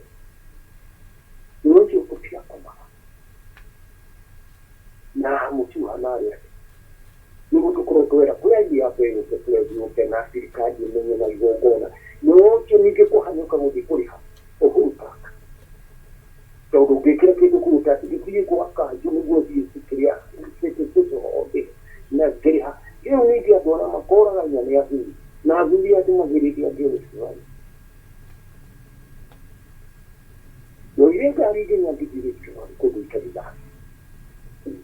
Wĩra ũcio tũtiakomaga. Na mũcuha na arĩa angĩ. Nĩguo tũkorwo twera pledge yambe yũke, pledge yũke na thirikari ĩmenye na igongona. Nĩ ũcio ningĩ kũhanyũka gũthiĩ kũrĩha Uhuru Park. Tondũ ũngĩkĩra kĩndũ kũu ũtangĩthiĩ gwa kanjũ nĩguo thiĩ kĩrĩa hothe na ngĩrĩha. Rĩu ningĩ andũ arĩa makoragania nĩ athuri na athuri angĩ magĩrĩte angĩ Rift Valley. Ndoire ngari nginya ngĩthiĩ Rift Valley kũndũ itarĩ ndathiĩ.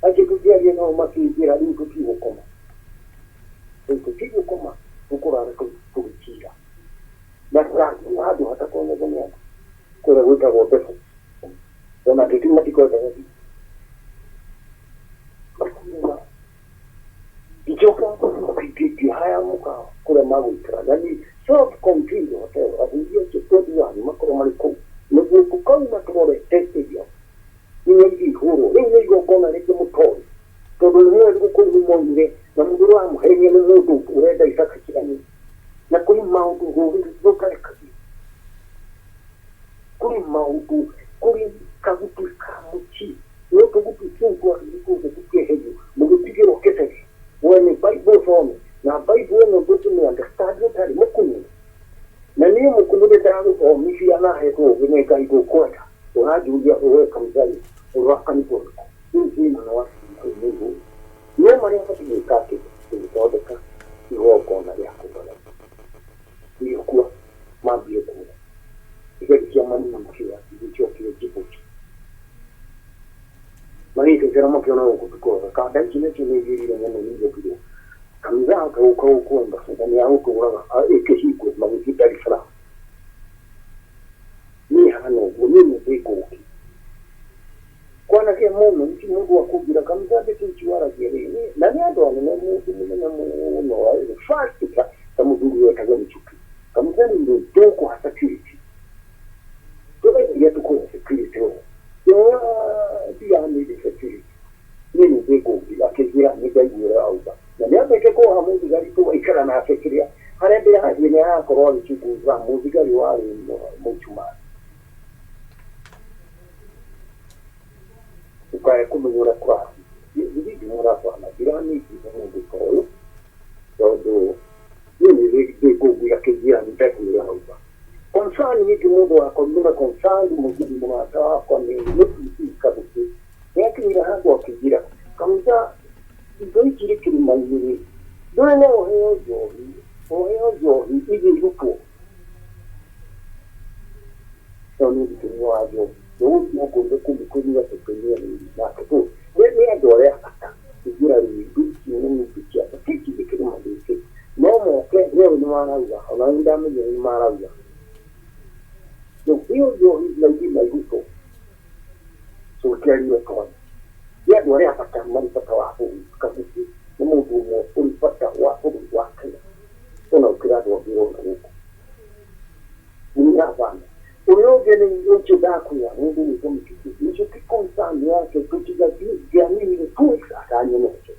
Acio tũkĩaria nao makĩnjĩra rĩu tũtigũkoma. Rĩu tũtigũkoma tũkũrara tũgĩcira. Na tũgakinya handũ hatatonyagwo nĩ andũ kũrĩa gwĩtagwo Bethel. Ona ateti matikwenda gũthiĩ. Makiuga ngĩcoka ngĩhaya mũkawa kũrĩa magũikara na nĩ self contained hotel athuri acio 21 makorwo marĩ kũu nĩguo tũkauma tũrorete stadium nginya ithiĩ ihũrwo. Rĩu nĩ igongona rĩngĩ mũtoĩ tondũ nĩ mũĩ thigũkũ nĩ moimire na mũndũ ũrĩa wamũhenia nĩ mũndũ ũrenda icaka cianyu na kũrĩ maũndũ rũrĩrĩ rũtarekagia kũrĩ maũndũ kũrĩ kagutu ka mũciĩ no tũgutu tũu twagĩrĩirwo tuothe tũkeherio mũgĩtigĩrwo kĩbeti wene Bible ũthome na Bible ĩno ndũngĩmĩ understand ũtarĩ mũkunũ na niĩ mũkunũ nĩ ndagũthomithia na hetwo ũgĩ nĩ Ngai ndũkwenda ũranjũria ũwe kanitha rĩ ũrĩ wa kanitha ũrĩkũ rĩu thĩna wa nĩguo no marĩa batiĩ gwĩka atĩ tũgĩthondeka igongona rĩa kũrora igĩkua mambire kuo thigari cia manunukia igĩcokire Djibouti magĩtĩkĩra makĩona gũkũ tũkoga kanda ici nacio nĩ igĩrire mũno nĩ kanitha hota gũka gũkũ ambassador nĩ agũtũraga ĩkĩhingwo magĩthiĩ Dar es Salaam. Niĩ hana ũguo niĩ nĩ ndĩ ngũki kwanake mũno nĩ mũndũ wa kũnjĩra kanitha ndeto ici waragia rĩ na nĩ andũ anene mũndũ mũnene mũno first ta mũthuri wetagwo Michuki kanitha nĩ ndũkũha security tũraigire tũkũhe security ũũ ndiganĩire security niĩ nĩ ndĩ ngũki akĩnjĩra nĩ ndaiguĩra auga na nĩ ambĩte kũha mũthigari tũgaikara nake kĩrĩa harĩa ndĩrathiĩ nĩ arakorwo agĩchunguza mũthigari warĩ mũcumarĩ ũkae kũmenya ũrĩa kũrathiĩ githĩ ndimwĩra bwana ndiranĩtie mũndũ ta ũyũ tondũ niĩ nĩ ndĩ ngũngi akĩnjĩra nĩ ndaiguĩra auga concern ĩngĩ mũndũ wakorirwo na concern mũthuri mũrata wakwa nĩ PC Kabuki nĩ akinyire handũ akĩnjĩra kanitha indo ici irĩ kĩrĩma-inĩ rĩ ndũrĩ no ũheo njohi ũheo njohi ithiĩ irutwo no niĩ ndikĩnyuaga njohi ndũgũthiĩ ũngũrĩre kũmĩkũnyua tũkĩnyue nake tũ nĩ andũ arĩa bata ingĩra rĩu indo ici nĩ indo cia bata ici nĩ kĩrĩma gĩkĩ no moke nĩ nĩ marauga ona nĩ ndamenyire nĩ marauga rĩu ĩyo njohi na ithiĩ na irutwo tũkĩario twana nĩ andũ arĩa bata marĩ bata wa bũrũri Kabuki nĩ mũndũ ũmwe ũrĩ bata wa bũrũri wa Kenya ona gũkĩra andũ angĩ ũrona gũkũ nĩ abana ũrĩa ũngĩ nĩ ũcio ndakwĩra mũndũ gwĩtwo Michuki Michuki concern yake tũtigathianĩire 2 weeks atanyonete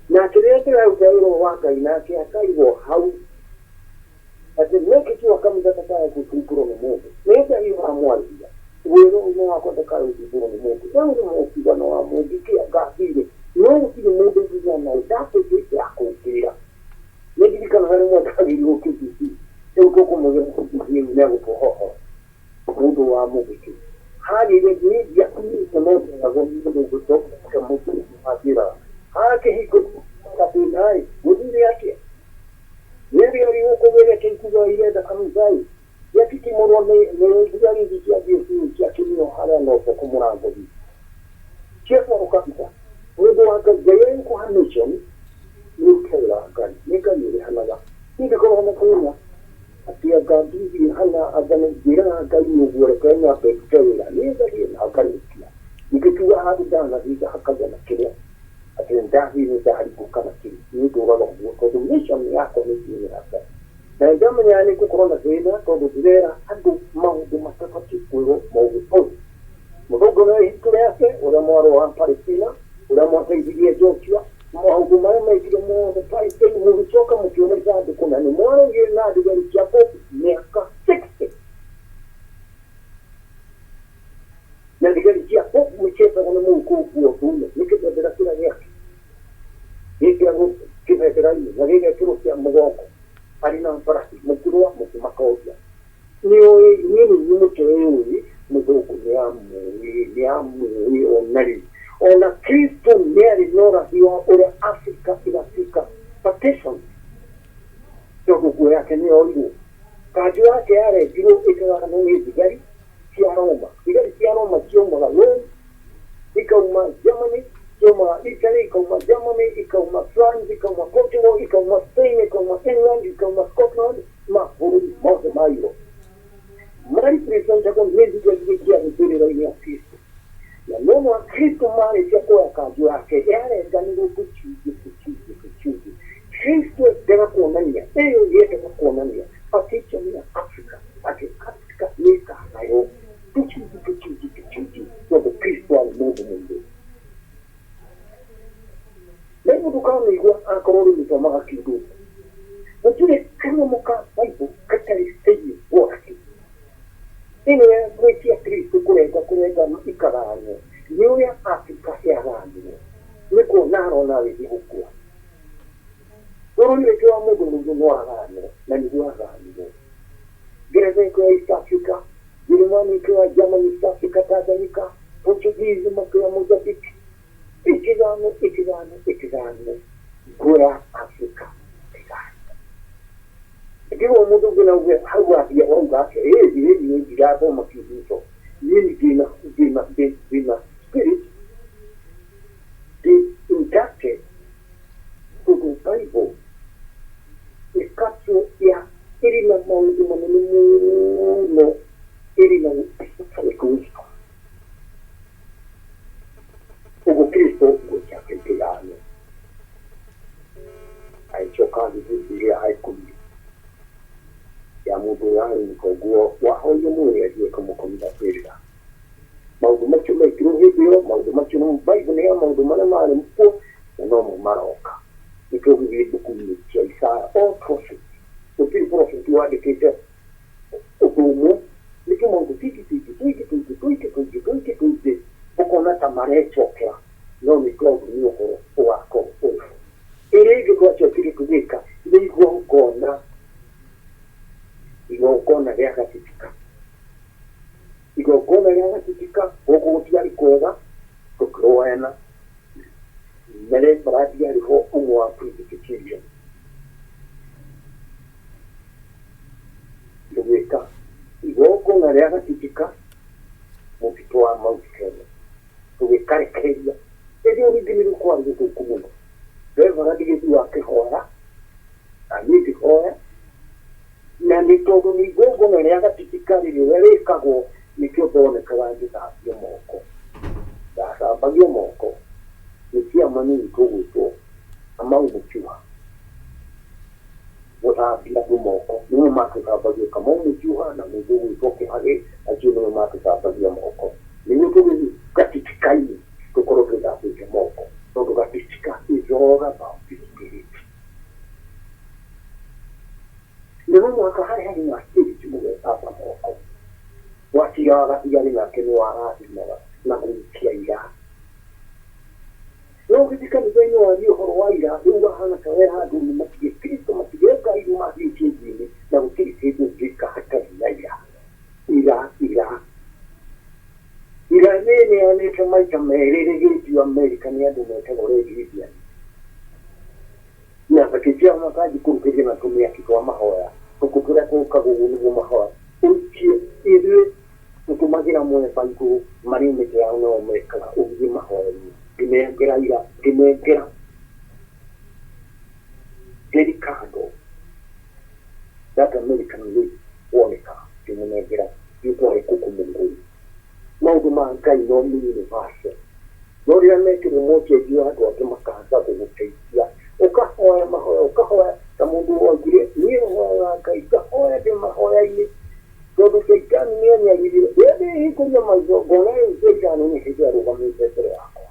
nake rĩrĩa ndĩraruta wĩra wa Ngai nake akaigwo hau atĩ make sure kanitha ndakae gũthumbũrwo nĩ mũndũ nĩ Ngai ũramwarĩria wĩra ũyũ nĩ wakwa ndakae gũthumbũrwo nĩ mũndũ rĩu nĩ mũtigano wa mũngĩkĩ ngathire no gũtirĩ mũndũ ũngĩgĩa nawe ndakũigĩte akũngĩra nĩ ndirikanaga rĩmwe ndagĩrirwo KBC rĩu tũkũmũgĩra KBC rĩu nĩ agũtũhoho mũndũ wa mũgĩkĩ harĩire niĩ ndiakinyĩte no nderagwo nĩ mũndũ ũngĩtoka mũndũ wanjĩraga haha kĩhingo gathĩna-ĩ gũthire atĩa rĩrĩa gũkũ kĩnguga irenda kanitha-ĩ gĩatitimũrwo nĩ thigari ici cia jeshi ciakinyio harĩa notoko mũrango-inĩ ciatwarwo kabisa mũndũ wa Ngai Ngai agĩkũha mission nĩ ũkerera Ngai nĩ Ngai ũrĩhanaga niĩ ndikoragwo na thĩna Atĩ anga ndithiĩ hana anga njĩraga Ngai ũguo reke nyambe ndute wĩra niĩ ngathiĩ na ngarĩkia ingĩkiuga handũ ndanathiĩ hakagĩa na kĩrĩa atĩ ndathiĩ nĩ ndaringũka na kĩrĩ niĩ ndũraga ũguo tondũ mission yakwa nĩ thiĩ na mbere na nĩndamenya nĩ ngũkorwo na thĩna tondũ ndĩrera andũ maũndũ matabatiĩ kwĩrwo maũgĩkũyũ mũthũngũ no history yake ũrĩa mwarũ wa Palestina ũrĩa mwateithirie Joshua maũndũ marĩa mekire mothe Palestine mũgĩcoka mũkĩona ithandũkũ na nĩ mwarũgire na thigari cia Pope mĩaka 60 na thigari cia Pope mũcietagwo nĩ mũgĩkũyũ nguo ndune nĩ kĩbendera kĩrĩa gĩake gĩkĩragwo kĩbendera-inĩ na gĩgekĩrwo kĩa mũgongo arĩ na mbarathi mũkĩrũa mũkĩmakondia nĩ ũĩ niĩ nĩ inyuĩ mũteũĩ mũthũngũ nĩ amũĩ nĩ amũĩ ona rĩu ona Kristo nĩ arĩ na ũrathi wa ũrĩa Afrika ĩgatuĩka partition tondũ nguo yake nĩ yoirwo kanjũ yake yarengirwo ĩkagayanwo nĩ thigari cia Roma thigari cia Roma ciaumaga Rome ikauma Germany ciaumaga Italy ikauma Germany ikauma France ikauma Portugal ikauma Spain ikauma England ikauma Scotland mabũrũri mothe ma Europe marepresentagwo nĩ thigari iria ciarĩ mbĩrĩra-inĩ ya Kristo na no mũhaka Kristo marĩkia kuoya kanjũ yake yarenganirwo tũcunjĩ tũcunjĩ tũcunjĩ Kristo endaga kuonania ĩyo yendaga kuonania partition ya Africa atĩ Africa nĩ ĩkagaywo tũcunjĩ tũcunjĩ tũcunjĩ tondũ Kristo arĩ mũndũ mũirũ na rĩu ndũkamĩigua akorwo rĩu mũthomaga kiugo gũtirĩ karũgamo ka Bible gatarĩ thĩinĩ wake ĩno ya gwĩtia Kristo kũrenga kũrenga ikagayanwo nĩ ũrĩa Afrika yagayanirwo nĩ kuona arona agĩthiĩ gũkua bũrũri witũ wa mũndũ mũirũ no agayanwo na nĩguo agayanirwo Ngeretha ĩkĩoya East Africa Jerumani ĩkĩoya Germany East Africa Tanganyika Portuguese makĩoya Mozambique ĩkĩgayanwo ĩkĩgayanwo ĩkĩgayanwo nguo ya Afrika ĩkĩgayanwo ndiguo mũndũ ũngĩ na uge hau wathiĩ wauga atĩa ĩĩ ĩĩ niĩ ndirathoma kiugo niĩ ndĩna ndĩna ndĩna spirit ndĩ inducted tondũ Bible nĩ capsule ya ĩrĩ na maũndũ manene mũno ĩrĩ na esoteric wisdom ũguo Kristo nguo ciake ikĩgayanwo agĩcoka agĩthiĩ mbĩrĩra agĩkomire ya mũndũ ũrĩa warĩ mũtongu wahoire mwĩrĩ athiĩ kũmũkomithia mbĩrĩra maũndũ macio mekirwo hĩndĩ ĩyo maũndũ macio no Bible nĩ ya maũndũ marĩa marĩ kuo na nomo maroka nĩkĩo gĩthiĩ mbuku-inĩ cia Isaya all prophet gũtirĩ prophet wandĩkĩte ũndũ ũmwe nĩkĩo maũndũ tũingĩ tũingĩ tũingĩ tũingĩ tũingĩ tũingĩ tũingĩ tũingĩ ũkona ta marecokera no nĩ tondũ nĩ ũhoro ũgakorwo ũrĩ ho ĩrĩa ĩngĩ twacokire tũgĩka nĩ igongona igongona rĩa gatitika igongona rĩa gatitika gũkũ gũtiarĩ kwega tũkĩrwoyana na reverend arĩ ho ũmwe wa Presbyterian tũgĩka igongona rĩa gatitika mũtitũ wa Mount Kenya tũgĩkarekereria hĩndĩ ĩyo ningĩ nĩ kwarĩ gũthũku mũno reverend gĩthiĩ akĩhoya na niĩ ngĩhoya na nĩ tondũ nĩ igongona rĩa gatitika rĩrĩa rĩkagwo nĩkĩo ndonekaga ngĩthambio moko ndathambagio moko nĩ kĩama nĩ tũgwĩtwo Kamau Mũchuha gũthambia andũ moko nĩo matũthambagia Kamau Mũchuha na mũndũ ũgwĩtwo Kĩhagĩ acio nĩo matũthambagia moko nĩguo tũgĩthiĩ gatitikainĩ tũkorwo twĩthambĩte moko tondũ gatitika is all about the spirit nĩho mũhaka harĩa harĩ na spirit mũgethamba moko watigaga gatigari nake nĩ warathimaga na gũikia ira no ũgĩthiĩ kanitha-inĩ warie ũhoro wa ira rĩu wahana ta wera andũ nĩ matige Kristo matige Ngai nĩ mathiĩ kĩnji-inĩ na gũtirĩ kĩndũ ũngĩka hatarĩ na ira ira ira ira nĩ neanĩte maita merĩ rĩgĩtio Amerika nĩ andũ metagwo Red Indian na bakĩtia makanjikũrũkĩria na tũmĩaki twa mahoya tũkũ tũrĩa tũkaga ũguo nĩguo mahoya ũikie ithuĩ tũtũmagĩra mweba igũrũ marĩ mĩtĩ yao nao mekaga ũgĩthiĩ mahoya-inĩ ngĩnengera ira ngĩnengera Jerry Kando that American Wisdom University. No rĩrĩa mekĩrwo mochenji wa andũ angĩ makaga gũgũteithia, ũkahoya mahoya, ũkahoya ta mũndũ waugire niĩ hoyaga Ngai, ngahoya ndĩ mahoya-inĩ tondũ Shaitani nĩ anyaririe. Rĩrĩa ndĩhingũria maitho ngona rĩu Shaitani nĩ hĩndĩ arũgamĩte mbere yakwa.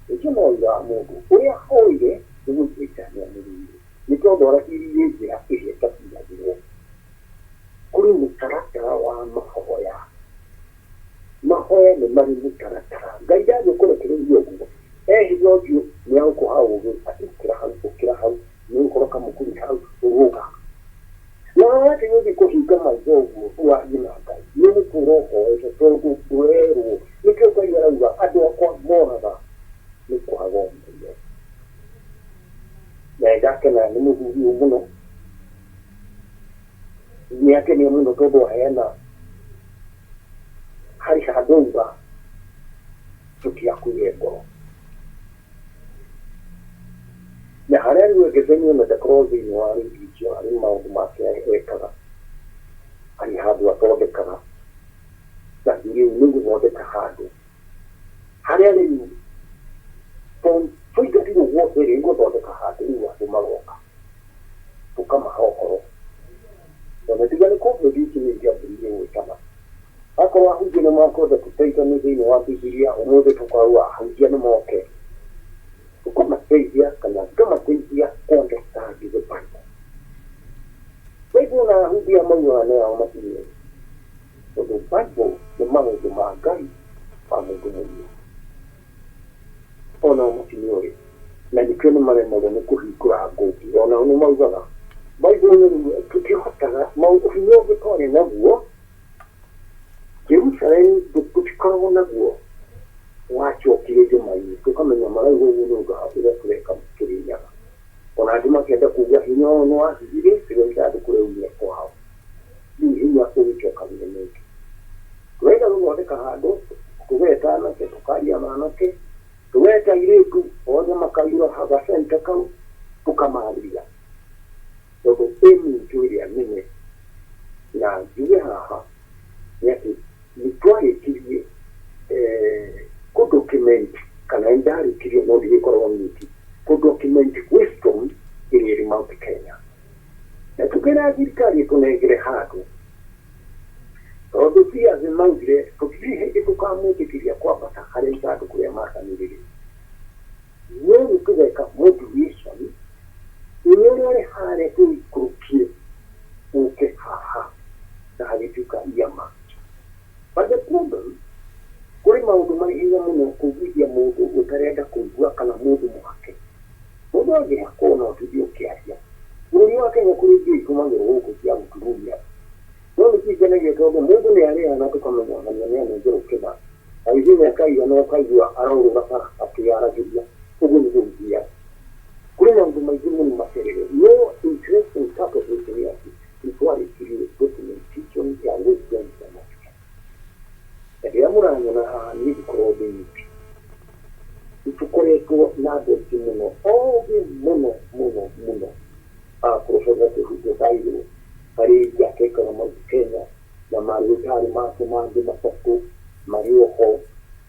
Ũcio no wĩra wa mũndũ ũrĩa ahoire nĩguo Shaitani amũrũire, nĩ tondũ arahiririe njĩra ĩrĩa ĩtakinyagĩrwo. Kũrĩ mũtaratara wa mahoya. Mahoya nĩ marĩ mũtaratara. Ngai ndangĩkũrekereria ũguo. Ehitha ũthiũ nĩ agũkũha ũgĩ atĩ ũkĩra hau, ũkĩra hau, nĩ ũgũkorwo kamũkuri hau, rũga. Na watĩ gũthiĩ kũhinga maitho ũguo warie na Ngai, nĩ ũgũtũra ũhoete tondũ ndũrerwo. Nĩkĩo Ngai arauga andũ akwa moraga nĩ kwaga ũmenyo. Na nĩndakena nĩ mũthuri ũyũ mũno, nĩ akenio mũno tondũ aheana harĩ handũ auga tũtiakuire ngoro. Na harĩa rĩu Egesenio ona ndakorwo thĩinĩ wa redio icio harĩ maũndũ make ekaga, harĩ handũ athondekaga, na rĩu nĩ gũthondeka handũ harĩa rĩu tũingatirwo guothe rĩ gũthondeka handũ rĩu andũ magoka tũkamaha ũhoro. Tondũ tiga nĩ COVID ici nĩ ingĩambĩrĩirie gwĩkana. Akorwo ahunjia nĩ makwenda tũteithanie thĩinĩ wa Bibilia, ũmũthĩ tũkauga ahunjia nĩ moke tũkamateithia kana ngamateithia kũ understand the Bible. Bible na ahunjia maugaga nĩ ao matirĩ, tondũ Bible nĩ maũndũ ma Ngai ma mũndũ mũgima, onao matimĩũĩ, na nĩkĩo nĩ maremagwo nĩ kũhingũra ngũngi. Onao nĩ maugaga Bible nĩ rĩu tũtihotaga hinya ũngĩ twarĩ naguo Jerusalem tũtikoragwo naguo wacokire irĩma-inĩ, tũkamenya marauga ũguo nĩ ũndũ wa ũrĩa tũreka Kĩrĩnyaga. Ona angĩ makĩenda kuga hinya ũyũ nĩ wathirire rĩrĩa ithandũkũ rĩaumire kwao, rĩu hinya ũgĩcokanire nĩngĩ. Tũrenda gũthondeka handũ, tũgeta anake, tũkaria na anake, tũgeta airĩtu othe makaiyũra gacenta kau, tũkamarĩria tondũ aim itũ ĩrĩa nene na njuge haha nĩ atĩ nĩ twarĩkirie kũ document, kana nĩ ndarĩkirie no ndigĩkoragwo nyingĩ, kũ document wisdom ĩrĩa ĩrĩ Mount Kenya, na tũkĩra thirikari ĩtũnengere handũ tondũ Seers maugire tũtirĩ hĩndĩ tũkamwĩtĩkĩria kwambata harĩa ithandũkũ rĩa maathani rĩrĩ, no nĩ tũgeka modulation ũrĩa ũrĩ harĩa tũikũrũkie ũke haha na hagĩtuĩka iama. But the problem, kũrĩ maũndũ marĩ hinya mũno kũiguithia mũndũ ũtarenda kũigua kana mũndũ mũhake. Mũndũ angĩhakwo no tũthiĩ ũkĩaria. Bũrũri wa Kenya kũrĩ mbia itũmagĩrwo gũkũ cia gũtururia, no nĩ kingenagia tondũ mũndũ nĩ arĩaga na tũkamenya ng'ania nĩ anengerwo kĩna, agĩthiĩ mĩaka igana ũkaigua arorũra bara akĩyaragĩria. Ũguo nĩguo gũthiaga. Kũrĩ maũndũ maingĩ mũno macerere, no interesting part of it nĩ atĩ nĩ twarĩkirie documentation ya wisdom ya Mount Kenya. Na rĩrĩa mũranyona haha niĩ ndikoragwo ndĩ nyiki, nĩ tũkoretwo na andũ aingĩ mũno ogĩ mũno mũno mũno. Professor Kĩhunjo Thairũ harĩ akekaga Mount Kenya na marĩgĩtarĩ make mangĩ matatũ marĩ oho.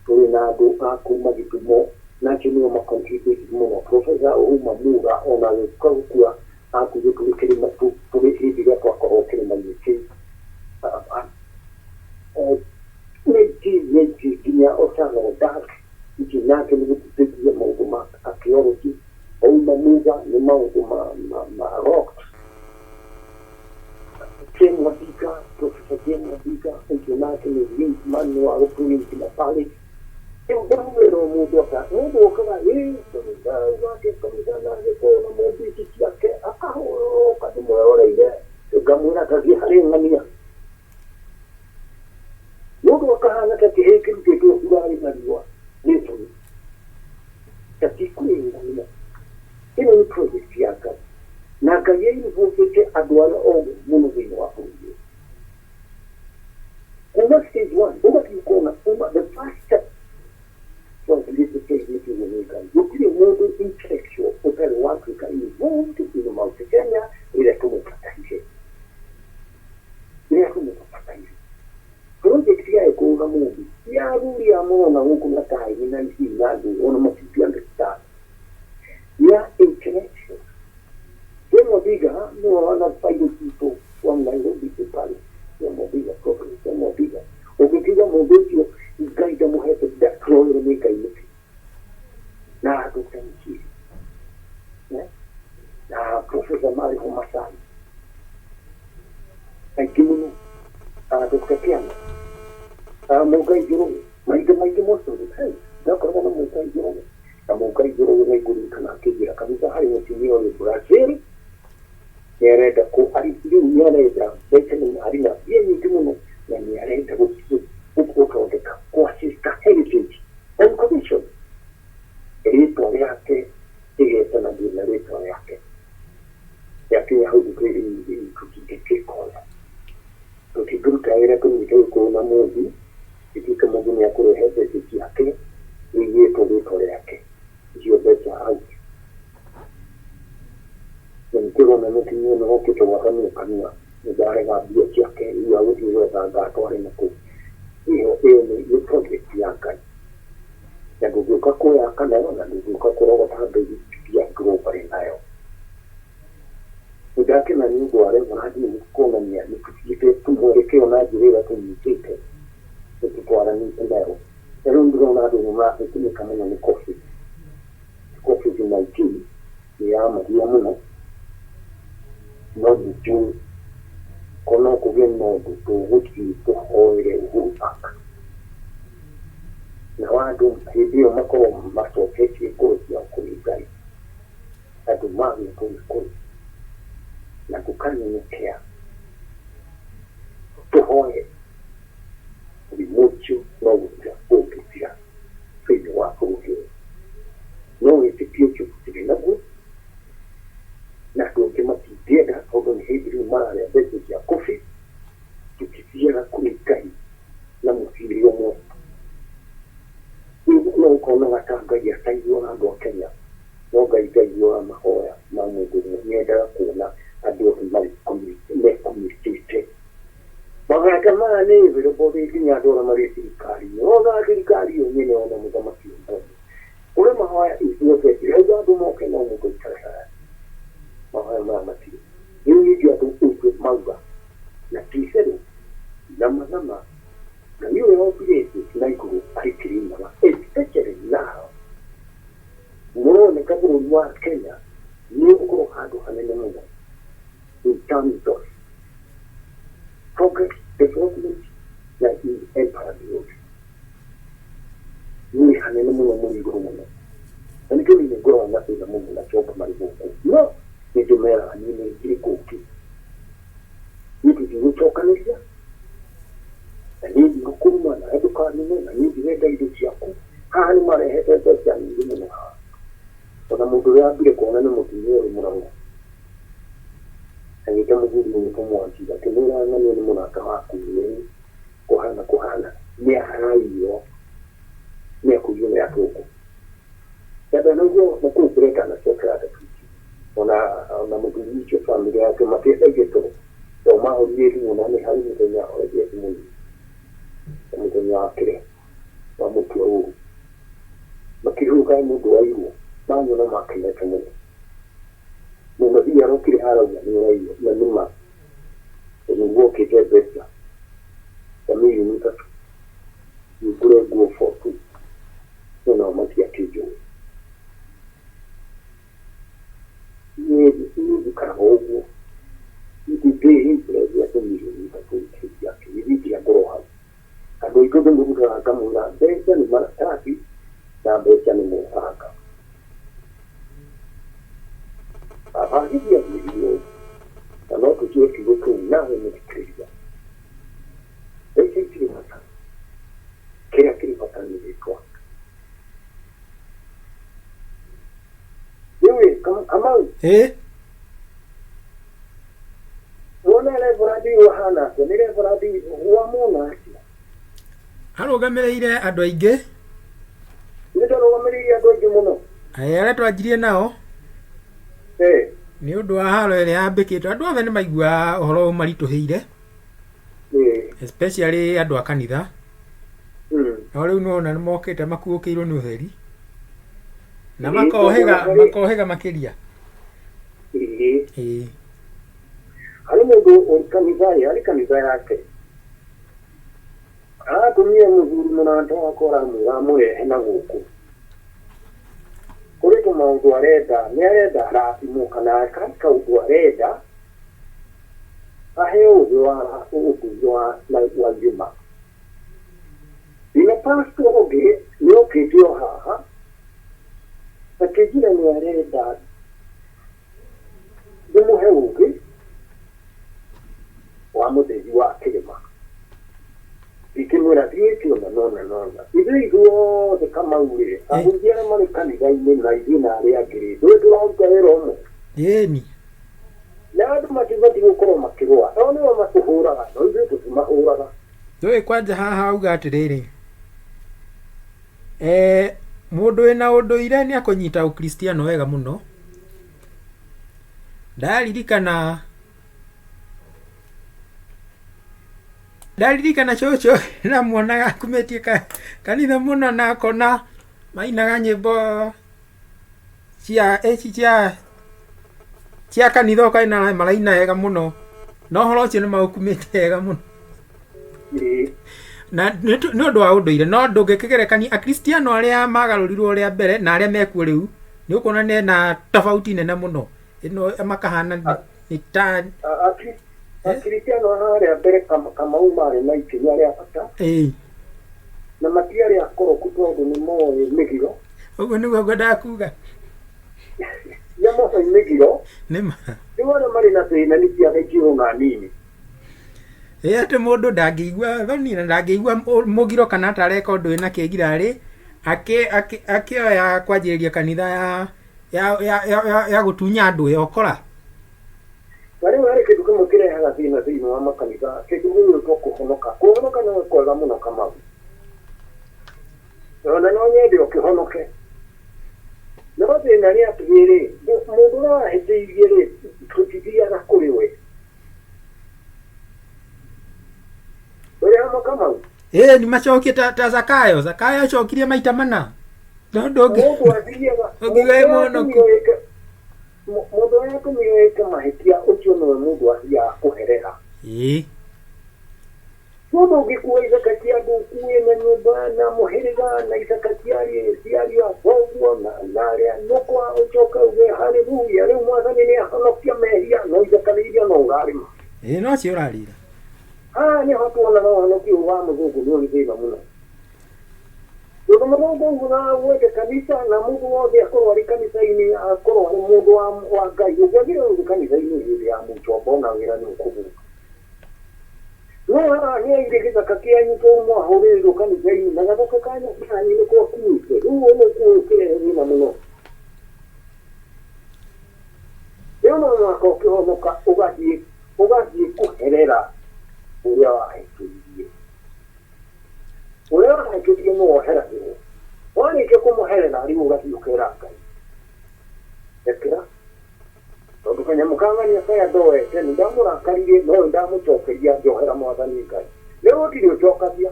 Tũrĩ na andũ a kuma Gĩthumo na acio nĩo ma contribute mũno. Professor Ouma Muga ona agĩũka gũkua akuire tũrĩ kĩrĩma, tũrĩ hĩndĩ ĩrĩa twakorwo kĩrĩma-inĩ kĩu. Nĩ aingĩ nginya Osama Odak icio nake nĩ gũtũteithia maũndũ ma archaeology. Ouma Muga nĩ maũndũ ma rocks. Ken Wadiga, Professor Ken Wadiga ũcio nake nĩ link man wa gũtũ na pale. Rĩu ndamwĩra o mũndũ aka mũndũ okaga ĩ kanitha wake kanitha na Gĩkũyũ na mũmbi ici ciake akahũrũka ndĩmweroreire, ngamwĩra tathiĩ harĩ ng'ania. Mũndũ akahana ta kĩhĩĩ kĩrutĩtwo curarĩ na riũa nĩ thoni, ta ti kũrĩ ng'ania. Ĩno nĩ project ya Ngai, na Ngai ainvolvĩte andũ arĩa ogĩ mũno thĩinĩ wa bũrũri ũyũ kuma stage one ũgathiĩ ũkona kuma the first step twambĩrĩtie teithĩtio nĩ Ngai. Gũtirĩ mũndũ intellectual ũtarĩ watuĩka involved in Mount Kenya ĩrĩa tũmũbataire, ĩrĩa tũmũbataire. Project ya Gĩkũyũ na Mũmbi ya mũrona gũkũ na taĩri na ici na andũ ona matingĩ understand nĩ a intellectual. Jane Mothiga nĩwe wana bairũ citũ wa Nairobi pale. Jane Mothiga, Professor Jane Mothiga, ũngĩkiuga mũndũ ũcio Ngai ndamũhete ndakĩroire nĩ Ngai nĩkĩ? Na Dr. Mchiri, na Professor Mariho Masai aingĩ mũno, Dr. Kiana, Mũngai Njoroge, mahinda maingĩ most of the time ndakoragwo na Mũngai Njoroge, na Mũngai Njoroge nĩ ngũririkana akĩnjĩra kanitha harĩ mũtumia ũyũ Brazil nĩ arenda kũ rĩu nĩ arenda mbeca nĩ arĩ na mbia nyingĩ mũno na nĩ arenda gũthondeka kwa Sister Heritage on commission rĩtwa rĩake rĩgetanagio na rĩtwa rĩake rĩakinya hau tũtingĩkĩkoya tũtingĩruta wĩra tũnyite gĩkũyũ na mũmbi ĩtuĩke mũndũ nĩ akũrehe mbeca ciake ĩigĩtwo rĩtwa rĩake icio mbeca out na nĩtũrona mũtumia ũyũ okĩte gwatamia kanua nĩ ndarega mbia ciake rĩu agũthiĩ gwetha ngatware nakũu. Ĩyo nĩ project ya Ngai na ndũngĩũka kũyaka nayo na ndũngĩũka kũrogota mbia globally nayo. Nĩ ndakena nĩ ũndũ wa Reverend nĩ kuonania nĩ tũthiĩte mwerekeo na njĩra ĩrĩa tũnyitĩte nĩ tũtwaranĩte nayo. Na rĩu ndĩrona andũ nĩ marahĩtĩnĩka mũno nĩ COVID. COVID-19 nĩ yamagia mũno, no ndijũĩ korwo no kũgĩe na ũndũ tũgũthiĩ tũhoere Uhuru Park nao andũ hĩndĩ ĩyo makorwo macoketie ngoro ciao kũrĩ Ngai, andũ magĩtwo gĩkũyũ na tũkanyenyekea tũhoe mũrimũ ũcio no gũthira ũngĩthira thĩinĩ wa bũrũri ũyũ. No wĩtĩkio ũcio tũtirĩ naguo na andũ aingĩ matingĩenda tondũ nĩ hĩndĩ rĩu mararĩa mbeca cia COVID. Tũtithiaga kũrĩ Ngai na mũciri ũmwe. Rĩu no ũkonaga ta Ngai ataiguaga andũ a Kenya, no Ngai ndaiguaga mahoya ma mũndũ ũmwe, nĩendaga kuona andũ othe marĩ mekomĩtĩte. Maganda maya nĩ available nginya andũ arĩa marĩ thirikari-inĩ, ona thirikari ĩyo nyene ona mũthamaki ũmwe ũrĩa mahoya ithuothe ndirauga andũ moke no mũndũ aikare haha. Mahoya maya matirĩ rĩu ningĩ andũ ũguo mauga na ti itherũ nama nama Ngai ũrĩa wombire thĩ na igũrũ arĩ Kĩrĩnyaga, especially now mũroneka bũrũri wa Kenya nĩ ũgũkorwo handũ hanene mũno in terms of progress, development na in empire build. Nĩ hanene mũno mũrĩ igũrũ mũno na nĩkĩo niĩ ngoragwo na thĩna mũno na chomba marĩ gũkũ, no nĩ ndĩmeraga niĩ nĩ ngiri kũngĩ niĩ tũtigũcokanĩria na niĩ ndigũkũruma nawe ndũkanume na niĩ ndirenda indo ciaku. Haha nĩ marehete mbeca nyingĩ mũno haha, ona mũndũ ũrĩa wambire kuona nĩ mũtumia ũyũ mũragũ agĩta mũthuri ũyũ Mwangi akĩmwĩra ng'ania nĩ mũrata waku nĩ kũhana kũhana nĩ araiywo nĩ akũiywo nĩ atũngũ ndanaigua na kũu kũreka anacokera ndatwiki ona mũthuri ũcio bamĩrĩ yake matiendagia toro to mahũrire thimũ na nĩ harĩ mũthenya ahoretie thimũ na mũthenya wa kĩrĩa wa mũtua ũru makĩrũga mũndũ wairwo manyona makenete mũno mũnabii arokire harauga nĩ ũraiywo na nĩma nĩguo okĩte mbeca ta mirioni 3 ngũre nguo for two no nao matiakĩnjũĩ. Niĩ njikaraga ũguo ndingĩhingũra andũ mirioni 3 ciake ngorwo hau andũ aingĩ ndĩmũrutaga ngamwĩra mbeca nĩ maratathi na mbeca nĩ mũbanga. Abangithia mwĩrire na no tũtue kiugo kĩu nawe mũthikĩrĩria, mbeca itirĩ bata, kĩrĩa kĩrĩ bata nĩ rĩtwa. Rĩu Kamau, wona Reverend ũyũ ahana atĩa? Nĩ Reverend wamwona atĩa? Arũgamĩrĩire andũ aingĩ. Nĩ ndarũgamĩrĩire andũ aingĩ mũno. Arĩa twanjirie nao nĩ ũndũ wa haro ĩrĩa yambĩkĩtwo andũ othe nĩ maiguaga ũhoro ũmaritũhĩire, especially andũ a kanitha. No rĩu nĩwona nĩmokĩte makuũkĩirwo nĩ ũtheri na Ĩĩ, makohĩga tondũ harĩ- makohĩga makĩria. Ĩĩ. Ĩĩ. Harĩ mũndũ ũrĩ kanitha ĩ harĩ kanitha yake aratũmire mũthuri mũrata wakwa aramwĩra amũrehe na gũkũ kũrĩ tũmaũndũ arenda nĩ arenda arathimwo kana harĩ kaũndũ arenda aheo ũgĩ wa ũndũire wa wa irĩma. Ndĩna pastor ũngĩ nĩ okĩte o haha akĩnjĩra nĩ arenda ndĩmũhe ũgĩ wa mũtheri wa kĩrĩma. Ngĩkĩmwĩra thiĩ wĩke ũna na ũna na ũna. Ithuĩ ithuothe Kamau rĩ, ahunjia arĩa marĩ kanitha-inĩ na ithuĩ na arĩa angĩ rĩ, ndũĩ tũraruta wĩra ũmwe? Ĩni. Na andũ matibatiĩ gũkorwo makĩrũa. O nĩo matũhũraga, no ithuĩ tũtimahũraga. Ndũĩ kwanja haha auga atĩrĩrĩ, mũndũ wĩna ũndũire nĩ akũnyita ũkristiano wega mũno. Ndaririkana ndaririkana cũcũ ndamuonaga akumĩtie kanitha mũno na akona mainaga nyĩmbo cia ici cia cia kanitha ũkaina maraina wega mũno na ũhoro ũcio nĩ maũkumĩtie wega mũno. Ĩĩ. Na nĩ ũndũ wa ũndũire no ndũngĩkĩgerekania akristiano arĩa magarũrirwo rĩa mbere na arĩa mekuo rĩu nĩ ũkuona nĩ na tofauti nene mũno ĩno makahana nĩ ta Akristiano harĩa mbere Kamau marĩ na ikinya rĩa bata ĩĩ na matiarĩ akoroku tondũ nĩ moĩ mĩgiro. Ũguo nĩguo ngwendaga kuga. Nĩ moĩ mĩgiro. Nĩ ma. Rĩu arĩa marĩ na thĩna nĩ ciana ikĩrwo na nini. Ĩ atĩ mũndũ ndangĩigua thoni na ndangĩigua mũgiro kana ata areka ũndũ wĩna kĩgirarĩ akĩoya kwanjĩrĩria kanitha ya ya ya ya, ya, ya gũtunya andũ ya ũkora. Na rĩu harĩ kĩndũ kĩmwe kĩrehaga thĩna thĩinĩ wa makanitha, kĩndũ gĩgwĩtwo kũhonoka. Kũhonoka nĩ kwega mũno Kamau. Ona no nyende ũkĩhonoke. No thĩna nĩ atĩrĩrĩ, mũndũ ũrĩa wahĩtĩirie rĩ, tũtithiaga kũrĩ we. Ũrĩ hamwe Kamau? Ĩĩ nĩ macokie ta, ta Zakayo. Zakayo acokirie maita mana. No ndũngĩ Mũndũ athiaga ũngiuga wĩ mũhonoku. Mũndũ ũrĩa atũmire wĩke mahĩtia ũcio nĩwe mũndũ athiaga kũherera. Ĩĩ. Mũndũ ũngĩkua ithaka cia andũ ũkue na nyũmba na mũhĩrĩga na ithaka cia ariũ a thoguo na arĩa nyũkwa ũcoke uge haleluya rĩu mwathani nĩ ahonokia mehia no ithaka nĩ iria no ũrarĩma. Ĩĩ no cio ũrarĩra. Haha nĩho tuonaga ũhonokio ũyũ wa mũthũngũ nĩ ũrĩ thĩna mũno. Tondũ mũthũngũ augaga wende kanitha na mũndũ wothe akorwo arĩ kanitha-inĩ akorwo arĩ mũndũ wa Ngai ũngĩagire gũthiĩ kanitha-inĩ hĩndĩ ya mũcombo na wĩra nĩ ũkũthũka. No haha nĩ aire gĩthaka kĩanyu tondũ mwahũrĩrwo kanitha-inĩ na gathaka kanyu kanyu nĩ gwakuĩte rĩu ũhonokio ũyũ ũkĩrehe thĩna mũno. Rĩu no mũhaka ũkĩhonoka ũgathiĩ ũgathiĩ kũherera ũrĩa wahĩtĩirie. Ũrĩa wahĩtĩirie nĩwe ũheragĩrwo. Warĩkia kũmũherera rĩu ũgathiĩ ũkera Ngai rekera tondũ kanyamũ ka ng'ania karĩa ndoete nĩ ndamũrakaririe no nĩ ndamũcokeria njohera mwathani Ngai. Rĩu gũtirĩ ũcokagia.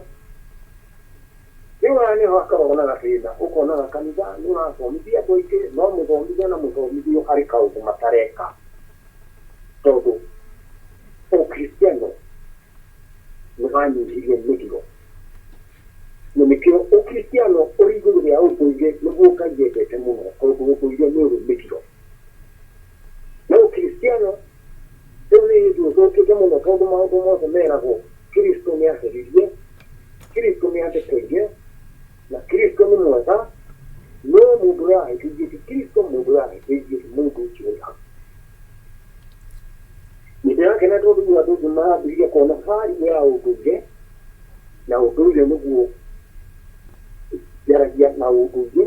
Rĩu haha nĩho hakoragwo na gathĩna ũkonaga kanitha nĩ ũrathomithia andũ aingĩ no mũthomithia na mũthomithio harĩ kaũndũ matareka tondũ ũkristiano nĩ wanyihirie mĩgiro. Na nĩkĩo ũkristiano ũrĩ igũrũ rĩa ũndũire nĩguo Ngai endete mũno tondũ ũndũire nĩ ũrĩ mĩgiro. No ũkristiano rĩu nĩ hĩndĩ ũthũkĩte mũno tondũ maũndũ mothe meragwo Kristo nĩ aheririe, Kristo nĩ andekeire na Kristo nĩ mwega no mũndũ ũrĩa wahĩtĩirie ti Kristo, mũndũ ũrĩa wahĩtĩirie ti mũndũ ũcio ũrĩ hau. Nĩ ndĩrakena tondũ rĩu andũ aingĩ marambĩrĩria kuona value ya ũndũire na ũndũire nĩguo njaragia na ũndũire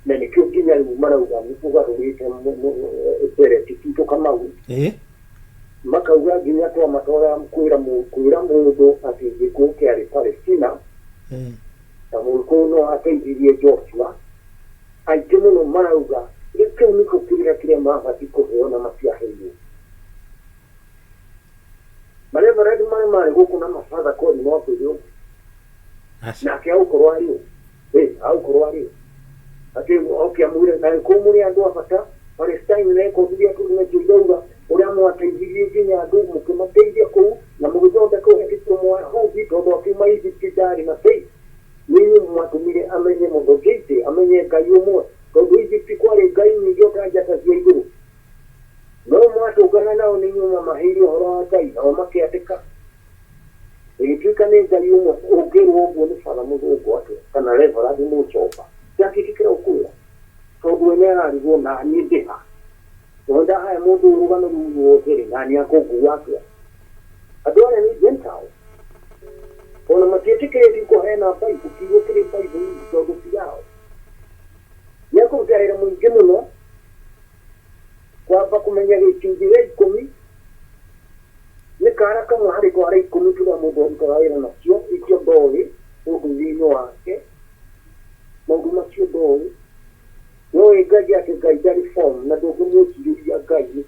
na nĩkĩo nginya rĩu marauga nĩ tũgarũrĩte ndereti citũ Kamau. Ĩĩ. Makauga nginya twamatwara kwĩra kwĩra mũndũ atĩ gĩkuũ kĩarĩ Palestina na mũgĩkũyũ no ateithirie Joshua. Aingĩ mũno marauga rĩu kĩu nĩkĩo kĩrĩra kĩrĩa mabatiĩ kũheo na matiaheirwo. Mareverend marĩa marĩ gũkũ na mabatha kweli no kwĩre ũguo. Aca. Nake agũkorwo arĩ ũ? Ĩ, agũkorwo arĩ ũ? Atĩ oke amwĩre na kũu mũrĩ andũ a bata Palestine rekondi iria tũrĩ nacio irauga ũrĩa mwateithirie nginya andũ mũkĩmateithia kũu na mũgĩthondeka ũhĩtĩkio Mũyahudi tondũ akiuma Egypt ndarĩ na faith. Nĩ inyuĩ mwatũmire amenye motheity, amenye Ngai ũmwe, tondũ Egypt kwarĩ ngai nyingĩ o ta njata cia igũrũ. No mwatũngana nao nĩ inyuĩ mwamaheire ũhoro wa Ngai, nao makĩandĩka. Ĩgĩtuĩka nĩ Ngai ũmwe. Ũngĩrwo ũguo nĩ batha mũthũngũ atĩa kana reverend mũcomba, ndangĩtĩkĩra gũkwĩra tondũ we nĩ ararigwo naniĩ ndĩ ha. No ndahaya mũndũ ũyũ rũgano rũu ruothe rĩ, naniĩ akũngua atĩa? Andũ arĩa nĩ Gentiles. Ona matiĩtĩkĩrĩtio kũheana Bible, kiugo kĩrĩ Bible-inĩ tondũ ti yao. Nĩ akũruta wĩra mũingĩ mũno kwamba kũmenya gĩcunjĩ gĩa ikũmi nĩ kara kamwe harĩ twara ikũmi tũrĩa mũndũ arutaga wĩra nacio, icio ndoĩ ũndũire-inĩ wake, maũndũ macio ndoĩ. Nĩũĩ Ngai atĩ Ngai ndarĩ form na ndũngĩmwĩcirĩria Ngai nĩ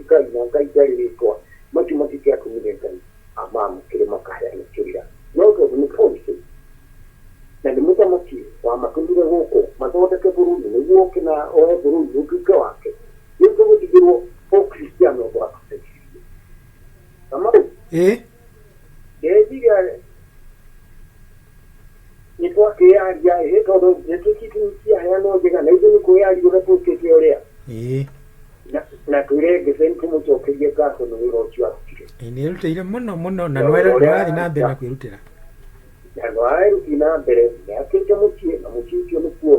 Ngai na Ngai ndarĩ rĩtwa, macio matingĩatũmire Ngai amamũkĩre makaheana kĩrĩra. No tondũ nĩ policy na nĩ mũthamaki wamatũmire gũkũ mathondeke bũrũri nĩguo oke na oe bũrũri ũtuĩke wake, rĩu tũgũtigĩrwo Ũkristiano ũndũ watũteithirie. Kamau, Ĩ. ndeciria nĩ twakĩyaria ĩ tondũ ndeto citũ ciaheanwo njega na ithuĩ nĩ kwĩyaria ũrĩa twĩkĩte ũrĩa Ĩ. na twĩre Ngĩceni tũmũcokerie ngatho nĩ wĩra ũcio arutire. Ĩ, nĩ erutĩire mũno mũno na Na wĩra ũrĩa nĩwarathiĩ na mbere na aruta kwĩrutĩra. Na nĩwaruti na mbere nĩakĩte mũciĩ na mũciĩ ũcio nĩkuo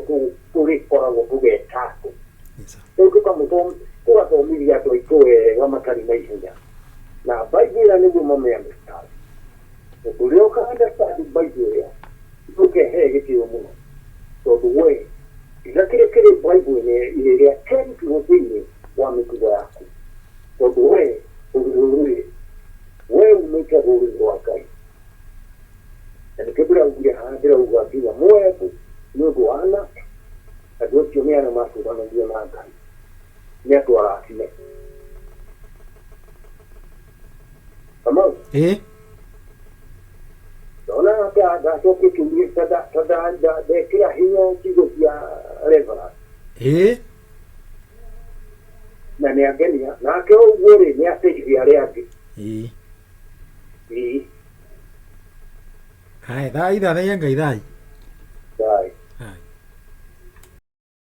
tũrĩkoragwo tũgeta andũ. Yes, sir. Rĩu tũgathomithia andũ aitũ wega matarĩ na ihenya na Bible ĩrĩa nĩguo mame understand. Ũndũ ũrĩa ũka understand Bible ĩrĩa nĩũkehe gĩtĩo mũno tondũ we tiga kĩrĩa kĩrĩ Bible-inĩ ĩrĩa kĩarutirwo thĩinĩ wa mĩtugo yaku tondũ we ũrĩ rũrĩrĩ, we umĩte rũrĩrĩ rwa Ngai. Na nĩkĩo ndĩraugire haha ndĩrauga nginya Moabu nĩ ũndũ wa Ana, andũ acio nĩ arĩa matũranagia na Ngai, nĩ andũ arathime. Kamau, Ĩ. ndona ta ndacokia kĩũria ta ndekĩra hinya ciugo cia Reverend Ĩ. Na nĩ angenia nake ũguo rĩ nĩ ateithia arĩa angĩ. Ĩ. Ĩĩ. Haya, thai thathaiya Ngai thai.